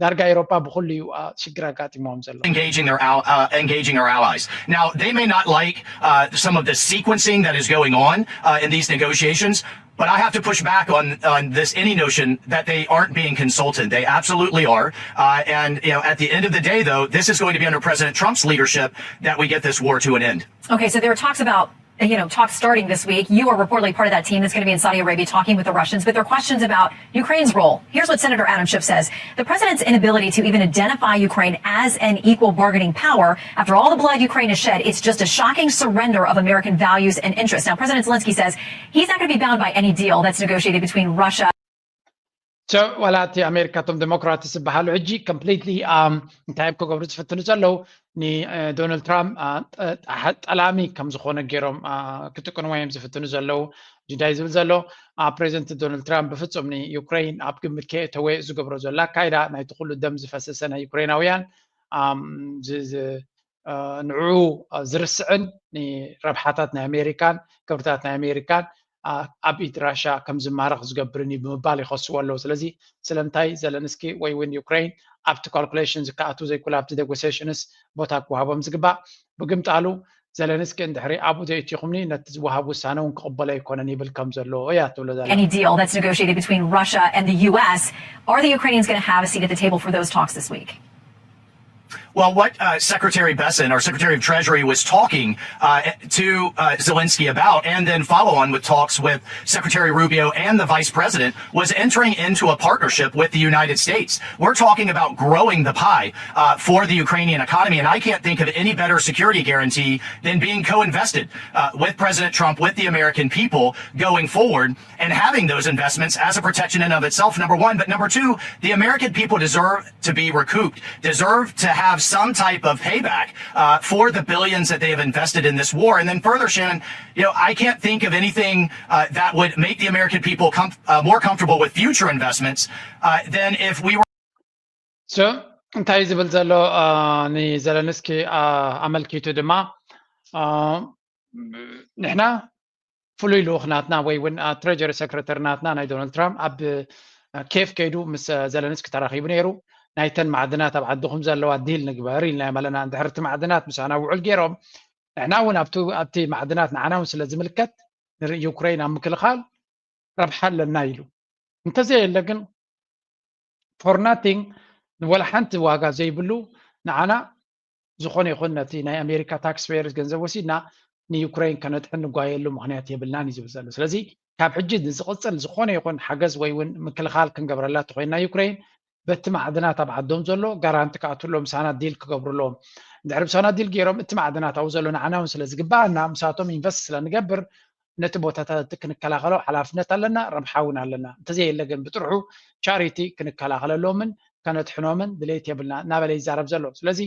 ዳርጋ ኤሮጳ ብኩሉ እዩ ሽግር ኣጋጢሞም ዘሎ። engaging their al- uh, engaging our allies. Now they may not like uh, some of the sequencing that is going on uh, in these negotiations, but I have to push back on on this any notion that they aren't being consulted. They absolutely are. Uh, and you know, at the end of the day, though, this is going to be under President Trump's leadership that we get this war to an end. Okay, so there were talks about you know, talks starting this week. You are reportedly part of that team that's going to be in Saudi Arabia talking with the Russians, but there are questions about Ukraine's role. Here's what Senator Adam Schiff says. The president's inability to even identify Ukraine as an equal bargaining power after all the blood Ukraine has shed, it's just a shocking surrender of American values and interests. Now, President Zelensky says he's not going to be bound by any deal that's negotiated between Russia So ዋላ እቲ ኣሜሪካ እቶም ዴሞክራትስ ዝበሃሉ ሕጂ ኮምፕሊትሊ እንታይ እዮም ክገብሩ ዝፍትኑ ዘለዉ ንዶናልድ ትራምፕ ጠላሚ ከም ዝኾነ ገይሮም ክጥቅንዎ እዮም ዝፍትኑ ዘለዉ ጁዳይ ዝብል ዘሎ ፕሬዚደንት ዶናልድ ትራምፕ ብፍፁም ንዩክሬን ኣብ ግምት ከየእተወ ዝገብሮ ዘሎ ኣካይዳ ናይቲ ኩሉ ደም ዝፈሰሰ ናይ ዩክሬናውያን ንዑ ዝርስዕን ንረብሓታት ናይ ኣሜሪካን ክብርታት ናይ ኣሜሪካን ኣብ ኢድ ራሻ ከም ዝማረኽ ዝገብርን እዩ ብምባል ይኸስዎ ኣለዉ። ስለዚ ስለምንታይ ዘለንስኪ ወይ እውን ዩክሬን ኣብቲ ካልኩሌሽን ዝከኣቱ ዘይኩሉ ኣብቲ ኔጎሲሽንስ ቦታ ክወሃቦም ዝግባእ ብግምጣሉ ዘለንስኪ እንድሕሪ ኣብኡ ዘይእቲኹምኒ ነቲ ዝወሃብ ውሳነ እውን ክቕበሎ ኣይኮነን ይብል ከም ዘሎ እያ ትብሎ ዘላ። any deal that's negotiated between Russia and the U S. Are the Ukrainians going to have a seat at the table for those talks this week? Well, what uh, Secretary Bessent, our Secretary of Treasury, was talking uh, to uh, Zelensky about, and then follow on with talks with Secretary Rubio and the Vice President, was entering into a partnership with the United States. We're talking about growing the pie uh, for the Ukrainian economy, and I can't think of any better security guarantee than being co invested uh, with President Trump, with the American people going forward. And having those investments as a protection in of itself, number one. But number two, the American people deserve to be recouped, deserve to have some type of payback uh, for the billions that they have invested in this war. And then further, Shannon, you know, I can't think of anything uh, that would make the American people com- uh, more comfortable with future investments uh, than if we were. So እንታይ ዝብል ዘሎ ንዘለንስኪ ኣመልኪቱ ድማ ንሕና ፍሉይ ልኡኽ ናትና ወይ እውን ትሬጀሪ ሰክረተሪ ናትና ናይ ዶናልድ ትራምፕ ኣብ ኬፍ ከይዱ ምስ ዘለንስኪ ተራኺቡ ነይሩ። ናይተን ማዕድናት ኣብ ዓድኹም ዘለዋ ዲል ንግበር ኢልና ኣለና። እንድሕር እቲ ማዕድናት ምሳና ውዕል ገይሮም ንሕና እውን ኣብቲ ማዕድናት ንዓና እውን ስለ ዝምልከት ንዩክሬን ኣብ ምክልኻል ረብሓ ኣለና ኢሉ። እንተዘየለ ግን for nothing ንወላ ሓንቲ ዋጋ ዘይብሉ ንዓና ዝኾነ ይኹን ነቲ ናይ ኣሜሪካ ታክስ ፔየርስ ገንዘብ ወሲድና ንዩክሬን ከነድሕን ንጓየሉ ምኽንያት የብልናን እዩ ዝብል ዘሎ። ስለዚ ካብ ሕጂ ንዝቕፅል ዝኾነ ይኹን ሓገዝ ወይ እውን ምክልኻል ክንገብረላ ተኮይንና ዩክሬን በቲ ማዕድናት ኣብ ዓዶም ዘሎ ጋራንቲ ክኣትውሎም ምሳና ዲል ክገብሩ ኣለዎም። እንድሕር ምሳና ዲል ገይሮም እቲ ማዕድናት ኣብኡ ዘሎ ንዓና እውን ስለ ዝግባኣና ምሳቶም ኢንቨስት ስለ ንገብር ነቲ ቦታታት እቲ ክንከላኸሎ ሓላፍነት ኣለና፣ ረብሓ እውን ኣለና። እንተዘየለ ግን ብጥርሑ ቻሪቲ ክንከላኸለሎምን ከነድሕኖምን ድሌት የብልና እናበለ ይዛረብ ዘሎ። ስለዚ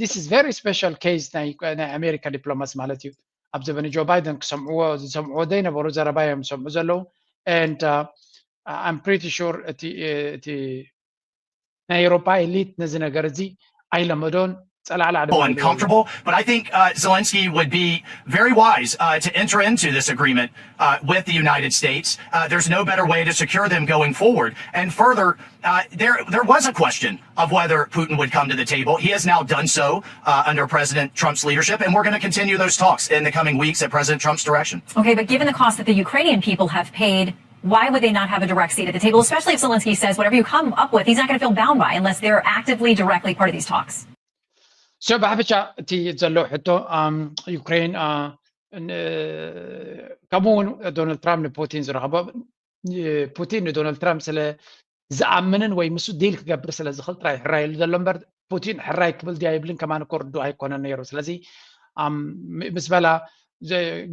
this is very special case ናይ ኣሜሪካ ዲፕሎማሲ ማለት እዩ። ኣብ ዘበነ ጆ ባይደን ክሰምዕዎ ዝሰምዕዎ ዘይነበሩ ዘረባ እዮም ዝሰምዑ ዘለዉ። And I'm pretty sure እቲ ናይ ኤሮፓ ኤሊት ነዚ ነገር እዚ ኣይለመዶን። ጸላዕላዕ ድማ and comfortable. But I think uh, Zelensky would be very wise uh, to enter into this agreement uh, with the United States. Uh, there's no better way to secure them going forward. And further, uh, there there was a question of whether Putin would come to the table. He has now done so uh, under President Trump's leadership, and we're going to continue those talks in the coming weeks at President Trump's direction. Okay, but given the cost that the Ukrainian people have paid, why would they not have a direct seat at the table, especially if Zelensky says whatever you come up with, he's not going to feel bound by unless they're actively, directly part of these talks? So ብሓፈሻ እቲ ዘሎ ሕቶ ዩክሬን ከምኡ እውን ዶናልድ ትራምፕ ንፑቲን ዝረኸቦ ፑቲን ንዶናልድ ትራምፕ ስለ ዝኣምንን ወይ ምስ ዲል ክገብር ስለ ዝኽእል ጥራይ ሕራይ ኢሉ ዘሎ እምበር ፑቲን ሕራይ ክብል ድያ ይብልን ከማን እኮ ርዱ ኣይኮነን ነይሩ። ስለዚ ምስ በላ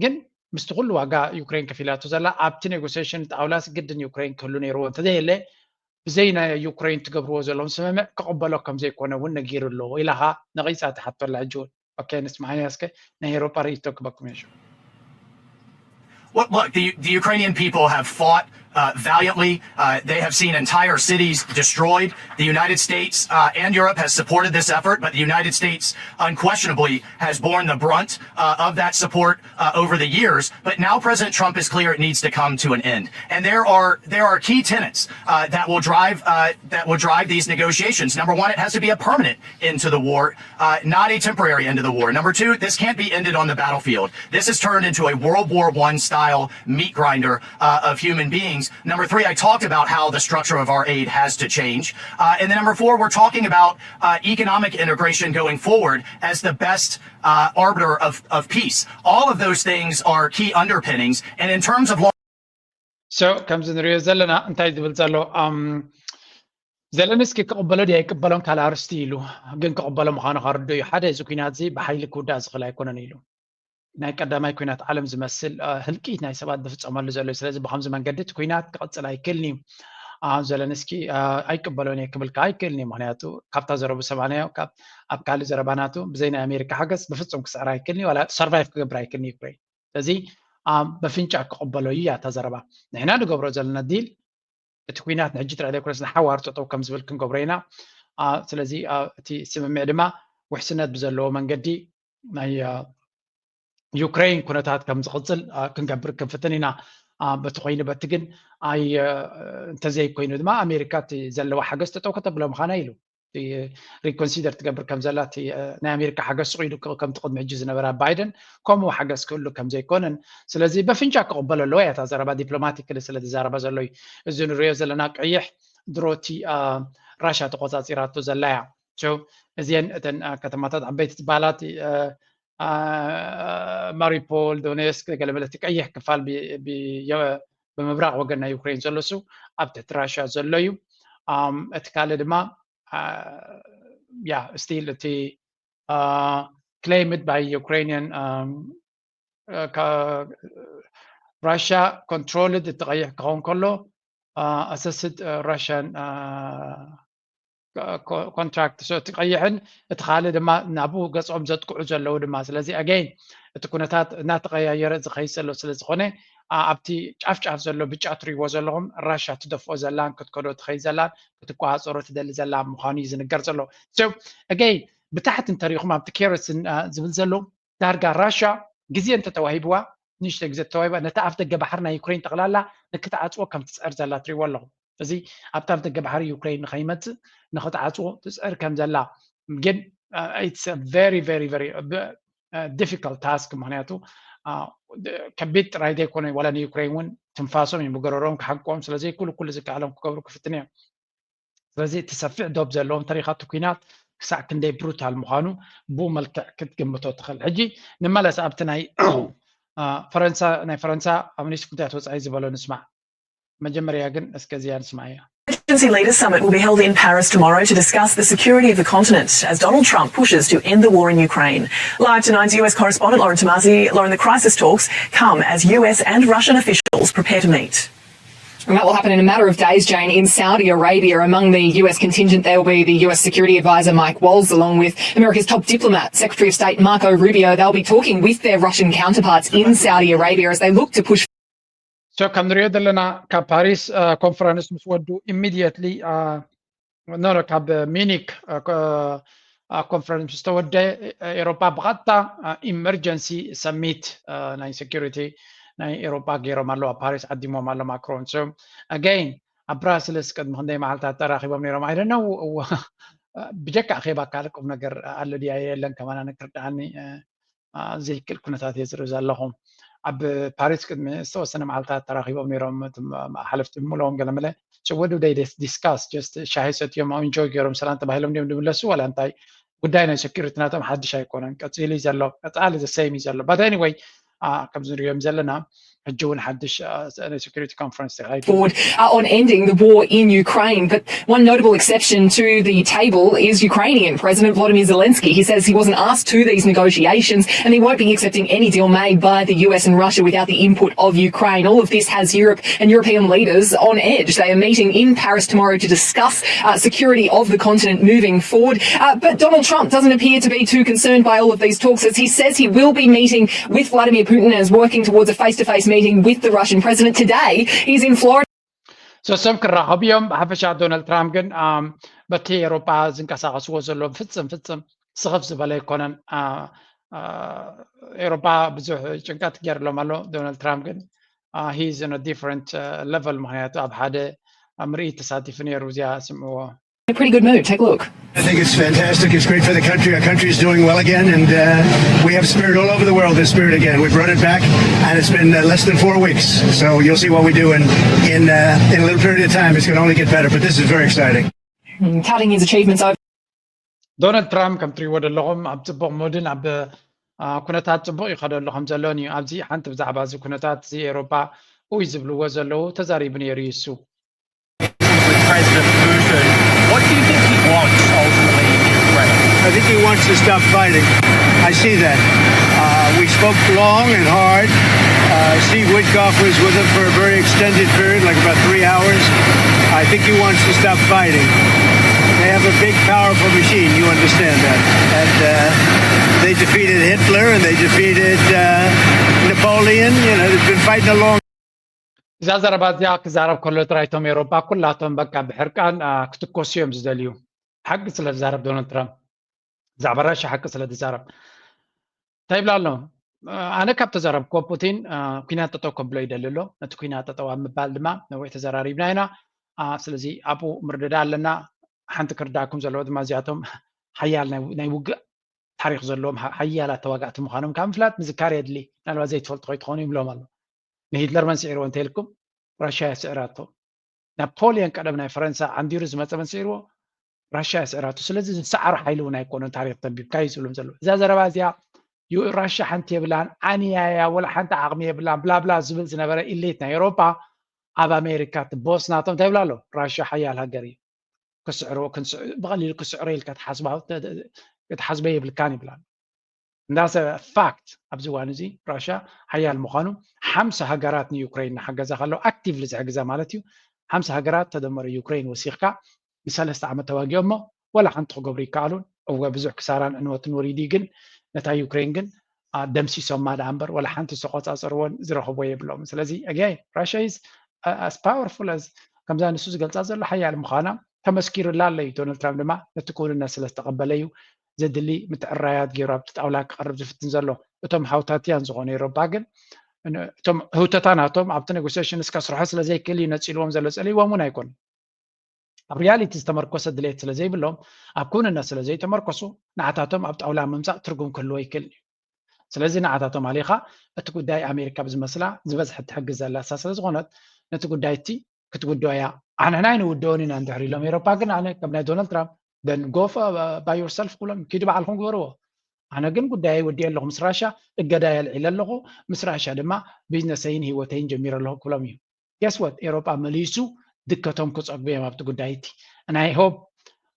ግን ምስቲ ኩሉ ዋጋ ዩክሬን ከፊላቶ ዘላ ኣብቲ ኔጎሲሽን ጣውላስ ግድን ዩክሬን ክህሉ ነይርዎ እንተዘየለ ብዘይ ናይ ዩክሬን ትገብርዎ ዘለዎም ስምምዕ ክቕበሎ ከም ዘይኮነ እውን ነጊሩ ኣሎ ኢላኻ ነቒጻ ትሓቶ ኣላ። ሕጂ እውን ኦኬ ንስማዓኒ እስከ ናይ ኤሮጳ ርእይቶ ክበኩም እየ። Well, look, the, the Ukrainian people have fought uh, valiantly. Uh, they have seen entire cities destroyed. The United States uh, and Europe has supported this effort, but the United States unquestionably has borne the brunt uh, of that support uh, over the years. But now President Trump is clear it needs to come to an end. And there are there are key tenets uh, that will drive uh, that will drive these negotiations. Number one, it has to be a permanent end to the war, uh, not a temporary end to the war. Number two, this can't be ended on the battlefield. This has turned into a World War One style meat grinder uh, of human beings. Number three, I talked about how the structure of our aid has to change. Uh, and then number four, we're talking about uh, economic integration going forward as the best uh, arbiter of, of peace. All of those things are key underpinnings. And in terms of so ከምዚ ንሪኦ ዘለና እንታይ ዝብል ዘሎ ዘለንስኪ ክቕበሎ ድያ ይቅበሎን ካልእ ኣርስቲ ኢሉ ግን ክቕበሎ ምዃኑ ከርዶ እዩ። ሓደ እዚ ኩናት እዚ ብሓይሊ ክውዳእ ዝኽእል ኣይኮነን ኢሉ ናይ ቀዳማይ ኩናት ዓለም ዝመስል ህልቂት ናይ ሰባት ዝፍፀመሉ ዘሎ እዩ። ስለዚ ብከምዚ መንገዲ እቲ ኩናት ክቕፅል ኣይክእልን እዩ። ኣሁን ዘለንስኪ ኣይቅበሎን እየ ክብል ከዓ ኣይክእልን እዩ። ምክንያቱ ካብታ ዘረቡ ሰማናዮ ኣብ ካልእ ዘረባ ናቱ ብዘይ ናይ ኣሜሪካ ሓገዝ ብፍፁም ክስዕር ኣይክእልን እዩ። ዋላ ሰርቫይቭ ክገብር ኣይክእልን እዩ ዩክሬን። ስለዚ በፍንጫ ክቕበሎ እዩ እያ እታ ዘረባ። ንሕና ንገብሮ ዘለና ዲል እቲ ኩናት ንሕጂ ጥራሕ ዘይኮነስ ንሓዋር ጠጠው ከም ዝብል ክንገብሮ ኢና። ስለዚ እቲ ስምምዕ ድማ ውሕስነት ብዘለዎ መንገዲ ናይ ዩክሬን ኩነታት ከም ዝቕፅል ክንገብር ክንፍትን ኢና። በቲ ኮይኑ በቲ ግን ኣይ እንተዘይኮይኑ ድማ ኣሜሪካ እቲ ዘለዋ ሓገዝ ጠጠው ከተብሎ ምዃና ኢሉ ሪኮንሲደር ትገብር ከም ዘላ ናይ ኣሜሪካ ሓገዝ ስቕ ኢሉ ከምቲ ቅድሚ ሕጂ ዝነበረ ባይደን ከምኡ ሓገዝ ክህሉ ከም ዘይኮነን ስለዚ በፍንጫ ክቕበሎ ኣለዎ እያ እታ ዘረባ ዲፕሎማቲክሊ ስለ ዝዛረባ ዘሎ እዩ። እዚ ንሪኦ ዘለና ቀይሕ ድሮቲ ራሻ ተቆፃፂራቶ ዘላ እያ። እዚአን እተን ከተማታት ዓበይቲ ትበሃላት ማሪፖል፣ ዶኔስክ፣ ገለመለ እቲ ቀይሕ ክፋል ብምብራቕ ወገን ናይ ዩክሬን ዘሎ እሱ ኣብ ትሕቲ ራሽያ ዘሎ እዩ። እቲ ካልእ ድማ ያ ስቲል እቲ claimed by Ukrainian Russia controlled እቲ ቀይሕ ክኸውን ከሎ assessed Russian ኮንትራክት እቲ ቀይሕን እቲ ካልእ ድማ ናብኡ ገጾም ዘጥቅዑ ዘለዉ ድማ። ስለዚ ኣገይን እቲ ኩነታት እናተቐያየረ ዝኸይድ ዘሎ ስለ ዝኾነ ኣብቲ ጫፍ ጫፍ ዘሎ ብጫ ትሪእዎ ዘለኹም ራሻ ትደፍኦ ዘላን ክትከዶ ትኸይድ ዘላን ክትቆፃፀሮ ትደሊ ዘላ ምዃኑ እዩ ዝንገር ዘሎ። ኣገይን ብታሕቲ እንተሪኹም ኣብቲ ኬረስ ዝብል ዘሎ ዳርጋ ራሻ ግዜ እንተተዋሂብዋ ንእሽቶ ግዜ ተዋሂባ ነቲ ኣፍ ደገ ባሕሪ ናይ ዩክሬን ጠቕላላ ንክትዓፅዎ ከም ትፅዕር ዘላ ትሪእዎ ኣለኹም። እዚ ኣብቲ ኣፍ ደገ ባሕሪ ዩክሬን ንኸይመፅእ ንክትዓፅዎ ትፅዕር ከም ዘላ ግን it's very very very difficult task። ምክንያቱ ከቢድ ጥራይ ዘይኮነ ዋላ ንዩክሬን እውን ትንፋሶም እዩ ምገረሮም ክሓንቆም ስለዘይክሉ ኩሉ ዝከኣሎም ክገብሩ ክፍትን እዮም። ስለዚ እቲ ሰፊሕ ዶብ ዘለዎም ተሪኻቱ ኩናት ክሳዕ ክንደይ ብሩታል ምዃኑ ብኡ መልክዕ ክትግምቶ ትኽእል። ሕጂ ንመለስ ኣብቲ ናይ ፈረንሳ ናይ ፈረንሳ ሚኒስትር ጉዳያት ወፃኢ ዝበሎ ንስማዕ። መጀመርያ ግን እስከ እዚኣ ንስማዕ እያ። Emergency Leaders Summit will be held in Paris tomorrow to discuss the security of the continent as Donald Trump pushes to end the war in Ukraine. Live tonight's U S correspondent Lauren Tomasi. Lauren, the crisis talks come as U S and Russian officials prepare to meet. And that will happen in a matter of days, Jane, in Saudi Arabia. Among the U S contingent, there will be the U S Security Advisor Mike Waltz, along with America's top diplomat, Secretary of State Marco Rubio. They'll be talking with their Russian counterparts in Saudi Arabia as they look to push. So ከም ንሪኦ ዘለና ካብ ፓሪስ ኮንፈረንስ ምስ ወዱ ኢሚዲየትሊ ኖ ካብ ሚኒክ ኮንፈረንስ ምስ ተወደ ኤሮፓ ብቐጥታ ኢመርጀንሲ ሰሚት ናይ ሴኪሪቲ ናይ ኤሮፓ ገይሮም ኣለዉ ኣብ ፓሪስ ዓዲሞም ኣሎ ማክሮን። So ኣገይን ኣብ ብራስልስ ቅድሚ ክንደይ መዓልታት ተራኺቦም ነይሮም። I don't know ብጀካ ኣኼባ ካልእ ቁም ነገር ኣሎ ድያ የለን ከማና ንክርድኣኒ ዘይክእል ኩነታት እየ ዝርኢ ዘለኹ። ኣብ ፓሪስ ቅድሚ ዝተወሰነ መዓልታት ተራኺቦም ነይሮም እቶም ሓለፍቲ ምለዎም ገለመለ። So what do they discuss? Just ሻሂ ሰትዮም ኢንጆይ ገይሮም ሰላም ተባሂሎም ድዮም ዝምለሱ ዋላ እንታይ? ጉዳይ ናይ ሴኩሪቲ ናቶም ሓድሽ ኣይኮነን። ቀፂሉ እዩ ዘሎ፣ ቀፃሊ ዘሰይም እዩ ዘሎ። But anyway ከምዚ ንሪኦም ዘለና ሕጂ እውን ሓድሽ ናይ ሴኩሪቲ ኮንፈረንስ ተካሂዱ። Forward uh, on ending the war in Ukraine. But one notable exception to the table is Ukrainian President Volodymyr Zelensky. He says he wasn't asked to these negotiations and he won't be accepting any deal made by the U S and Russia without the input of Ukraine. All of this has Europe and European leaders on edge. They are meeting in Paris tomorrow to discuss uh, security of the continent moving forward. Uh, but Donald Trump doesn't appear to be too concerned by all of these talks as he says he will be meeting with Vladimir Putin and is working towards a face-to-face meeting with the Russian president. Today, he's in Florida. So እሶም ክራኸቡ እዮም። ብሓፈሻ ዶናልድ ትራምፕ ግን በቲ ኤሮፓ ዝንቀሳቐስዎ ዘለዉ ፍፅም ፍፅም ስኽፍ ዝበለ ኣይኮነን። ኤሮፓ ብዙሕ ጭንቀት ገይርሎም ኣሎ። ዶናልድ ትራምፕ ግን he's in a different level ምክንያቱ ኣብ ሓደ ምርኢት ተሳቲፉ ነይሩ። እዚኣ ስምዕዎ። A pretty good move. Take a look. I think it's fantastic. It's great for the country. Our country is doing well again, and uh, we have spirit all over the world. There's spirit again. We brought it back, and it's been uh, less than four weeks. So you'll see what we do in in uh, in a little period of time. It's going to only get better. But this is very exciting. Touting his achievements over. ዶናልድ ትራምፕ ከም ትሪእዎ ዘለኹም ኣብ ፅቡቕ ሙድን ኣብ ኩነታት ፅቡቕ ይኸደሉ ከም ዘሎን እዩ። ኣብዚ ሓንቲ ብዛዕባ እዚ ኩነታት እዚ ኤሮፓ ኡይ ዝብልዎ ዘለዉ ተዛሪቡ ነይሩ እዩ እሱ። President Putin. What do you think he wants ultimately in Ukraine? I think he wants to stop fighting. I see that. Uh, we spoke long and hard. Uh, Steve Witkoff was with him for a very extended period, like about three hours. I think he wants to stop fighting. They have a big, powerful machine. You understand that. And uh, they defeated Hitler and they defeated uh, Napoleon. You know, they've been fighting a long እዛ ዘረባ እዚኣ ክዛረብ ከሎ ጥራይ እቶም ኤሮፓ ኩላቶም በቃ ብሕርቃን ክትኮሱ እዮም ዝደልዩ። ሓቂ ስለ ዝዛረብ ዶናልድ ትራምፕ ብዛዕባ ራሻ ሓቂ ስለ ዝዛረብ እንታይ ይብላ ኣሎ? ኣነ ካብ ተዛረብክዎ ፑቲን ኩናት ጠጠው ከብሎ ይደሊ ኣሎ። ነቲ ኩናት ጠጠው ኣብ ምባል ድማ ነዊሕ ተዘራሪብና ኢና። ስለዚ ኣብኡ ምርድዳ ኣለና። ሓንቲ ክርዳኩም ዘለዎ ድማ እዚኣቶም ሓያል ናይ ውግእ ታሪክ ዘለዎም ሓያላት ተዋጋእቲ ምዃኖም ካብ ምፍላጥ ምዝካር የድሊ። ምናልባት ዘይትፈልጡ ከይትኾኑ ይብሎም ኣሎ። ንሂትለር መን ስዒርዎ እንተኢልኩም ራሽያ እያ ስዒራቶ። ናፖሊዮን ቀደም ናይ ፈረንሳ ዓንዲሩ ዝመፀ መን ስዒርዎ? ራሽያ እያ ስዒራቶ። ስለዚ ዝሰዓሩ ሓይሊ እውን ኣይኮኑን ታሪክ ተንቢብካ እዩ ዝብሎም ዘሎ። እዛ ዘረባ እዚኣ ራሽያ ሓንቲ የብላን፣ ዓንያ እያ፣ ወላ ሓንቲ ዓቕሚ የብላን ብላብላ ዝብል ዝነበረ ኢሊት ናይ ኤሮፓ ኣብ ኣሜሪካ እቲ ቦስ ናቶም እንታይ ይብላ ኣሎ? ራሽያ ሓያል ሃገር እዩ። ክስዕሮ ብቐሊሉ ክስዕሮ ኢልካ ክትሓስበ የብልካን ይብላ። እንዳሰ ፋክት ኣብዚ እዋን እዚ ራሽያ ሓያል ምዃኑ ሓምሳ ሃገራት ንዩክሬን እናሓገዛ ከለዉ ኣክቲቭሊ ዝሕግዛ ማለት እዩ። ሓምሳ ሃገራት ተደመሩ ዩክሬን ወሲኽካ ንሰለስተ ዓመት ተዋጊኦም እሞ ወላ ሓንቲ ክገብሩ ይከኣሉን። እወ ብዙሕ ክሳራን ዕንወትን ወሪዱ እዩ፣ ግን ነታ ዩክሬን ግን ደምሲሶማ ደኣ እምበር ወላ ሓንቲ ዝተቆፃፀርዎን ዝረኸብዎ የብሎም። ስለዚ ኣገይ ራሽያ is as powerful as ከምዛ ንሱ ዝገልፃ ዘሎ ሓያል ምዃና ተመስኪሩላ ኣሎ እዩ። ዶናልድ ትራምፕ ድማ ነቲ ክውንነት ስለ ዝተቐበለ እዩ ዘድሊ ምትዕራያት ገይሩ ኣብቲ ጣውላ ክቐርብ ዝፍትን ዘሎ። እቶም ሃውታትያን ዝኾኑ ኤሮፓ ግን እቶም ህውተታ ናቶም ኣብቲ ኔጎሲሽን እስከ ስርሖ ስለ ዘይክእል እዩ ነፂልዎም ዘሎ፣ ፀሊዎም እውን ኣይኮኑን። ኣብ ሪያሊቲ ዝተመርኮሰ ድሌት ስለ ዘይብሎም ኣብ ክውንነት ስለ ዘይተመርኮሱ ንዓታቶም ኣብ ጣውላ ምምፃእ ትርጉም ክህልዎ ይክእል እዩ። ስለዚ ንዓታቶም ኣሊኻ እቲ ጉዳይ ኣሜሪካ ብዝመስላ ዝበዝሐ ትሕግዝ ዘላ እሳ ስለ ዝኾነት ነቲ ጉዳይ እቲ ክትውድኦ እያ። ኣንሕና ኣይንውድኦን ኢና እንድሕር ኢሎም ኤሮፓ ግን ኣነ ከም ናይ ዶናልድ ትራምፕ then go by yourself ክብሎም ኪዱ ባዕልኩም ግበርዎ። ኣነ ግን ጉዳይ ወዲኦ ኣለኹ ምስ ራሻ እገዳ የልዒለ ኣለኹ ምስ ራሻ ድማ ቢዝነሰይን ህይወተይን ጀሚረ ኣለኹ ክብሎም እዩ። Guess what? ኤሮጳ መሊሱ ድከቶም ክጸግቡ እዮም ኣብቲ ጉዳይ እቲ። And I hope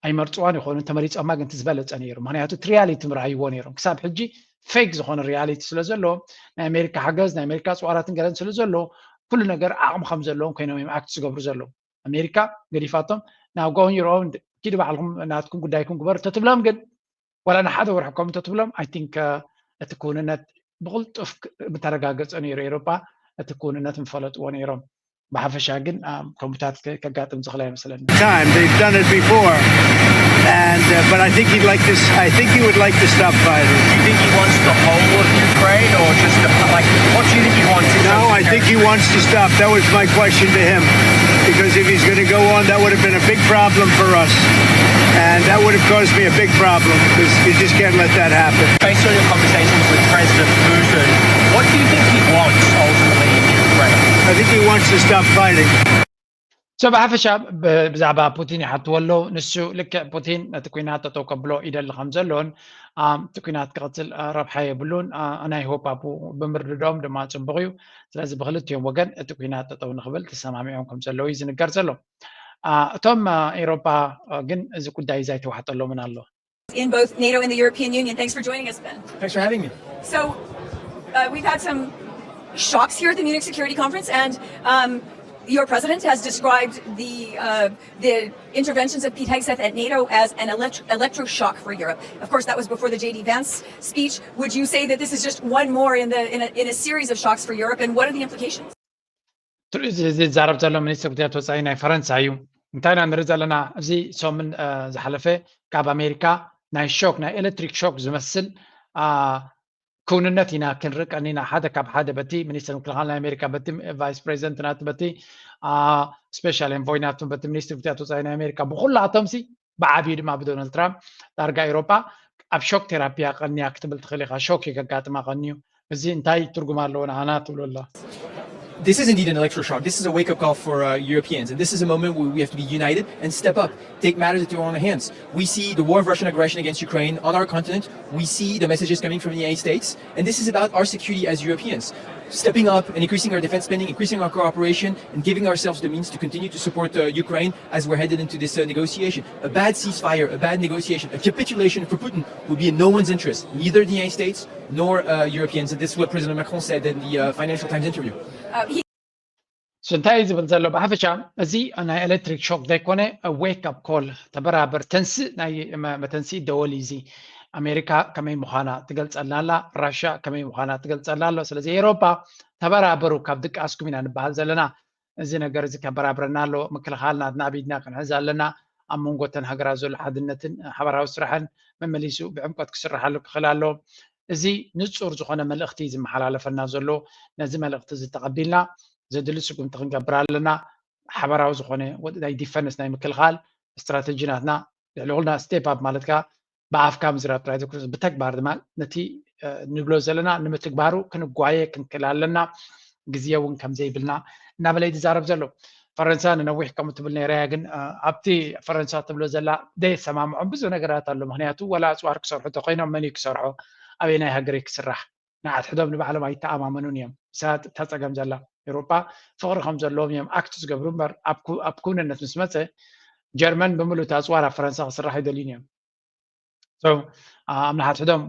ኣይመርጽዋን ይኾኑ፣ እንተመሪጾማ ግን እቲ ዝበለጸ ነይሩ። ምኽንያቱ እቲ ሪያሊቲ ምርኣይዎ ነይሮም። ክሳብ ሕጂ ፌክ ዝኾነ ሪያሊቲ ስለ ዘሎ፣ ናይ ኣሜሪካ ሓገዝ፣ ናይ ኣሜሪካ ጽዋራትን ገለን ስለ ዘሎ፣ ኩሉ ነገር ዓቕሚ ከም ዘለዎም ኮይኖም እዮም ኣክት ዝገብሩ ዘለዉ። ኣሜሪካ ገዲፋቶም፣ now go on your own፣ ኪዱ ባዕልኩም ናትኩም ጉዳይኩም ግበሩ ተትብሎም ግን ዋላ ንሓደ ወርሒ ከም እንተትብሎም I think እቲ ክውንነት ብቕልጡፍ ምተረጋገጸ ነይሩ። ኤሮፓ እቲ ክውንነት ምፈለጥዎ ነይሮም። ብሓፈሻ ግን ከምኡታት ከጋጥም ዝኽእል ኣይመስለኒ። Time. They've done it before. And uh, but I think he'd like to. I think he would like to stop fighting. Do you think he wants the whole of Ukraine, or just the, like, what do you think he wants? No, I think he wants to stop. That was my question to him. Because if he's going to go on, that would have been a big problem for us. And that would have caused me a big problem because you just can't let that happen. Based on your conversations with President Putin, what do you think he wants ultimately in Ukraine? I think he wants to stop fighting. So ብሓፈሻ ብዛዕባ ፑቲን ይሓትዎ ኣለዉ። ንሱ ልክዕ ፑቲን ነቲ ኲናት ጠጠው ከብሎ ይደሊ ከም ዘሎን እቲ ኲናት ክቕጽል ረብሓ የብሉን። ናይ ሆፕ ኣብኡ ብምርድኦም ድማ ጽቡቕ እዩ። ስለዚ ብክልቲኦም ወገን እቲ ኲናት ጠጠው ንኽብል ተሰማሚዖም ከም ዘለዉ እዩ ዝንገር ዘሎ። እቶም ኤሮፓ ግን እዚ ጉዳይ እዚ ኣይተዋሕጠሎምን ኣሎ። In both NATO and the European Union. Thanks for joining us, Ben. Thanks for having me. So uh, we've had some shocks here at the Munich Security Conference, and um, your president has described the uh, the interventions of Pete Hegseth at NATO as an electro- electroshock for Europe. Of course, that was before the J D Vance speech. Would you say that this is just one more in the in a, in a series of shocks for Europe, and what are the implications? ትርኢት እዚ ዝዛረብ ዘሎ ሚኒስትር ጉዳያት ወፃኢ ናይ ፈረንሳ እዩ። እንታይ ኢና ንርኢ ዘለና? እዚ ሰሙን ዝሓለፈ ካብ ኣሜሪካ ናይ ሾክ ናይ ኤሌክትሪክ ሾክ ዝመስል ክውንነት ኢና ክንርኢ ቀኒና። ሓደ ካብ ሓደ በቲ ሚኒስትር ምክልኻል ናይ ኣሜሪካ፣ በቲ ቫይስ ፕሬዚደንት ናቱ፣ በቲ ስፔሻል ኤንቮይ ናቱ፣ በቲ ሚኒስትር ጉዳያት ወፃኢ ናይ ኣሜሪካ ብኩላቶም ሲ ብዓብዩ ድማ ብዶናልድ ትራምፕ ዳርጋ ኤሮጳ ኣብ ሾክ ቴራፒያ ቀንያ ክትብል ትኽእል ኢኻ። ሾክ እዩ ከጋጥማ ቀንዩ። እዚ እንታይ ትርጉም ኣለዎ ንዓና ትብሉ ኣላ? This is indeed an electroshock. This is a wake-up call for uh, Europeans. And this is a moment where we have to be united and step up, take matters into our own hands. We see the war of Russian aggression against Ukraine on our continent. We see the messages coming from the United States. And this is about our security as Europeans. Stepping up and increasing our defense spending, increasing our cooperation, and giving ourselves the means to continue to support uh, Ukraine as we're headed into this uh, negotiation. A bad ceasefire, a bad negotiation, a capitulation for Putin would be in no one's interest, neither the United States nor uh, Europeans. And this is what President Macron said in the uh, Financial Times interview. Uh, he- So እንታይ እዩ ዝብል ዘሎ? ብሓፈሻ እዚ ናይ ኤሌክትሪክ ሾክ ዘይኮነ ዌክ ኣፕ ኮል፣ ተበራበር፣ ተንስእ፣ ናይ መተንስኢ ደወል እዩ። እዚ ኣሜሪካ ከመይ ምዃና ትገልፀልና ኣላ፣ ራሽያ ከመይ ምዃና ትገልፀልና ኣሎ። ስለዚ ኤሮፓ ተበራበሩ፣ ካብ ድቃስኩም ኢና ንበሃል ዘለና። እዚ ነገር እዚ ከበራብረና ኣሎ። ምክልኻል ናትና ኣብ ኢድና ክንሕዝ ኣለና። ኣብ መንጎ እተን ሃገራት ዘሎ ሓድነትን ሓበራዊ ስራሕን መመሊሱ ብዕምቆት ክስርሓሉ ክኽእል ኣሎ። እዚ ንፁር ዝኾነ መልእኽቲ ዝመሓላለፈና ዘሎ። ነዚ መልእኽቲ እዚ ተቐቢልና ዘድሊ ስጉምቲ ክንገብር ኣለና። ሓበራዊ ዝኾነ ናይ ዲፈንስ ናይ ምክልኻል ስትራተጂ ናትና ልዕሊ ኩልና ስቴፕ ኣፕ ማለት ከኣ ብኣፍካ ምዝራብ ጥራይ ዘይኮነስ ብተግባር ድማ ነቲ ንብሎ ዘለና ንምትግባሩ ክንጓየ ክንክእል ኣለና። ግዜ እውን ከም ዘይብልና እናበለ እዩ ዝዛረብ ዘሎ። ፈረንሳ ንነዊሕ ከምኡ ትብል ነይራ እያ፣ ግን ኣብቲ ፈረንሳ ትብሎ ዘላ ዘይሰማምዖም ብዙሕ ነገራት ኣሎ። ምክንያቱ ወላ ኣፅዋር ክሰርሑ ተኮይኖም መን እዩ ክሰርሖ? ኣበየናይ ሃገር እዩ ክስራሕ? ንሓድሕዶም ንባዕሎም ኣይተኣማመኑን እዮም። እሳ እታ ፀገም ዘላ ኤውሮጳ ፍቕሪ ከም ዘለዎም እዮም ኣክት ዝገብሩ እምበር ኣብ ኩ- ኣብ ክውንነት ምስ መፀ ጀርመን ብምሉእ እቲ ኣፅዋር ኣብ ፈረንሳ ክስራሕ ኣይደልዩን እዮም። So ኣብ ንሓድሕዶም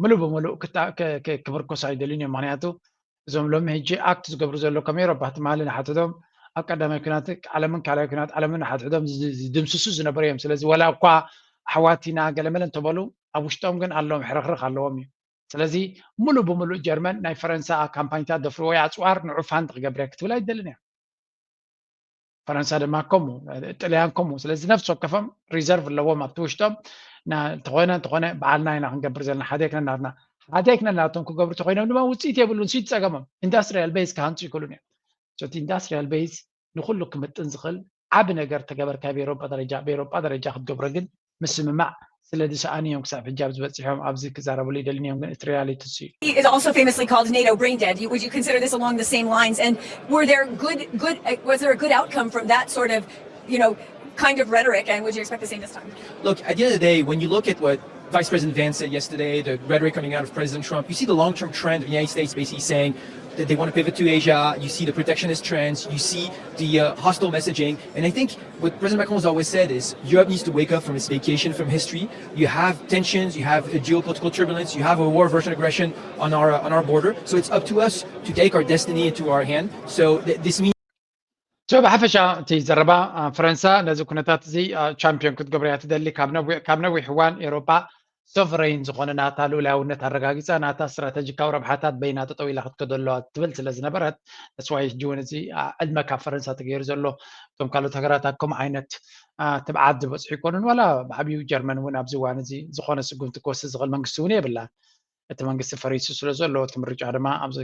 ምሉእ ብምሉእ ክታ- ክ- ክ- ክምርኮስ ኣይደልዩን እዮም። ምክንያቱ እዞም ሎሚ ሕጂ ኣክት ዝገብሩ ዘሎ ከም ኤውሮጳ ትማሊ ንሓድሕዶም ኣብ ቀዳማይ ኩናት ዓለምን ካልኣይ ኩናት ዓለምን ሓድሕዶም ዝድምስሱ ዝነበሩ እዮም። ስለዚ ዋላ እኳ ኣሕዋት ኢና ገለመለ እንተበሉ ኣብ ውሽጦም ግን ኣለዎም፣ ሕርኽርኽ ኣለዎም እዩ። ስለዚ ሙሉእ ብሙሉእ ጀርመን ናይ ፈረንሳ ካምፓኒታት ደፍርዎ ኣፅዋር ንዑፋን ትክገብር ክትብል ኣይደልን እያ። ፈረንሳ ድማ ከምኡ፣ ጥልያን ከምኡ። ስለዚ ነፍሲ ወከፎም ሪዘርቭ ኣለዎም ኣብቲ ውሽጦም። እንተኾነ እንተኾነ በዓልና ኢና ክንገብር ዘለና፣ ሓደ ክነናትና ሓደ ክነናቶም ክገብሩ ተኮይኖም ድማ ውፅኢት የብሉን። ሲት ፀገሞም ኢንዳስትሪያል ቤዝ ክሃንፁ ይክእሉን እዮም። እቲ ኢንዳስትሪያል ቤዝ ንኩሉ ክምጥን ዝኽእል ዓቢ ነገር ተገበርካ ብኤሮጳ ደረጃ ብኤሮጳ ደረጃ ክትገብሮ ግን ምስምማዕ ስለ ዝሰኣኑ እዮም ክሳብ ሕጂ ኣብዚ በፂሖም ኣብዚ ክዛረብሉ ይደልን እዮም። ግን እቲ ሪያሊቲ እሱ እዩ። Is also famously called NATO brain dead. Would you consider this along the same lines? And were there good, good, was there a good outcome from that sort of, you know, kind of rhetoric? And would you expect the same this time? Look, at the end of the day, when you look at what Vice President Vance said yesterday, the rhetoric coming out of President Trump, you see the long-term trend of the United States basically saying that they want to pivot to Asia. You see the protectionist trends. You see the uh, hostile messaging. And I think what President Macron has always said is Europe needs to wake up from its vacation from history. You have tensions, you have geopolitical turbulence, you have a war of Russian aggression on our uh, on our border. So it's up to us to take our destiny into our hand. So th- this means ሶ ብሓፈሻ እቲ ዘረባ ፈረንሳ ነዚ ኩነታት እዚ ቻምፒዮን ክትገብሮ እያ ትደሊ። ካብ ነዊሕ እዋን ኤሮጳ ሶቨረይን ዝኾነ ናታ ልኡላውነት ኣረጋጊፃ ናታ ስትራተጂካዊ ረብሓታት በይና ጠጠው ኢላ ክትከዶ ኣለዋ ትብል ስለ ዝነበረት ተስዋይ ሕጂ እውን እዚ ዕድመ ካብ ፈረንሳ ተገይሩ ዘሎ እቶም ካልኦት ሃገራት ኣብ ከምኡ ዓይነት ትብዓት ዝበፅሑ ይኮኑን ዋላ ብዓብዩ ጀርመን እውን ኣብዚ እዋን እዚ ዝኾነ ስጉምቲ ክወስድ ዝኽእል መንግስቲ እውን የብላን። እቲ መንግስቲ ፈሪሱ ስለ ዘሎ እቲ ምርጫ ድማ ኣብዚ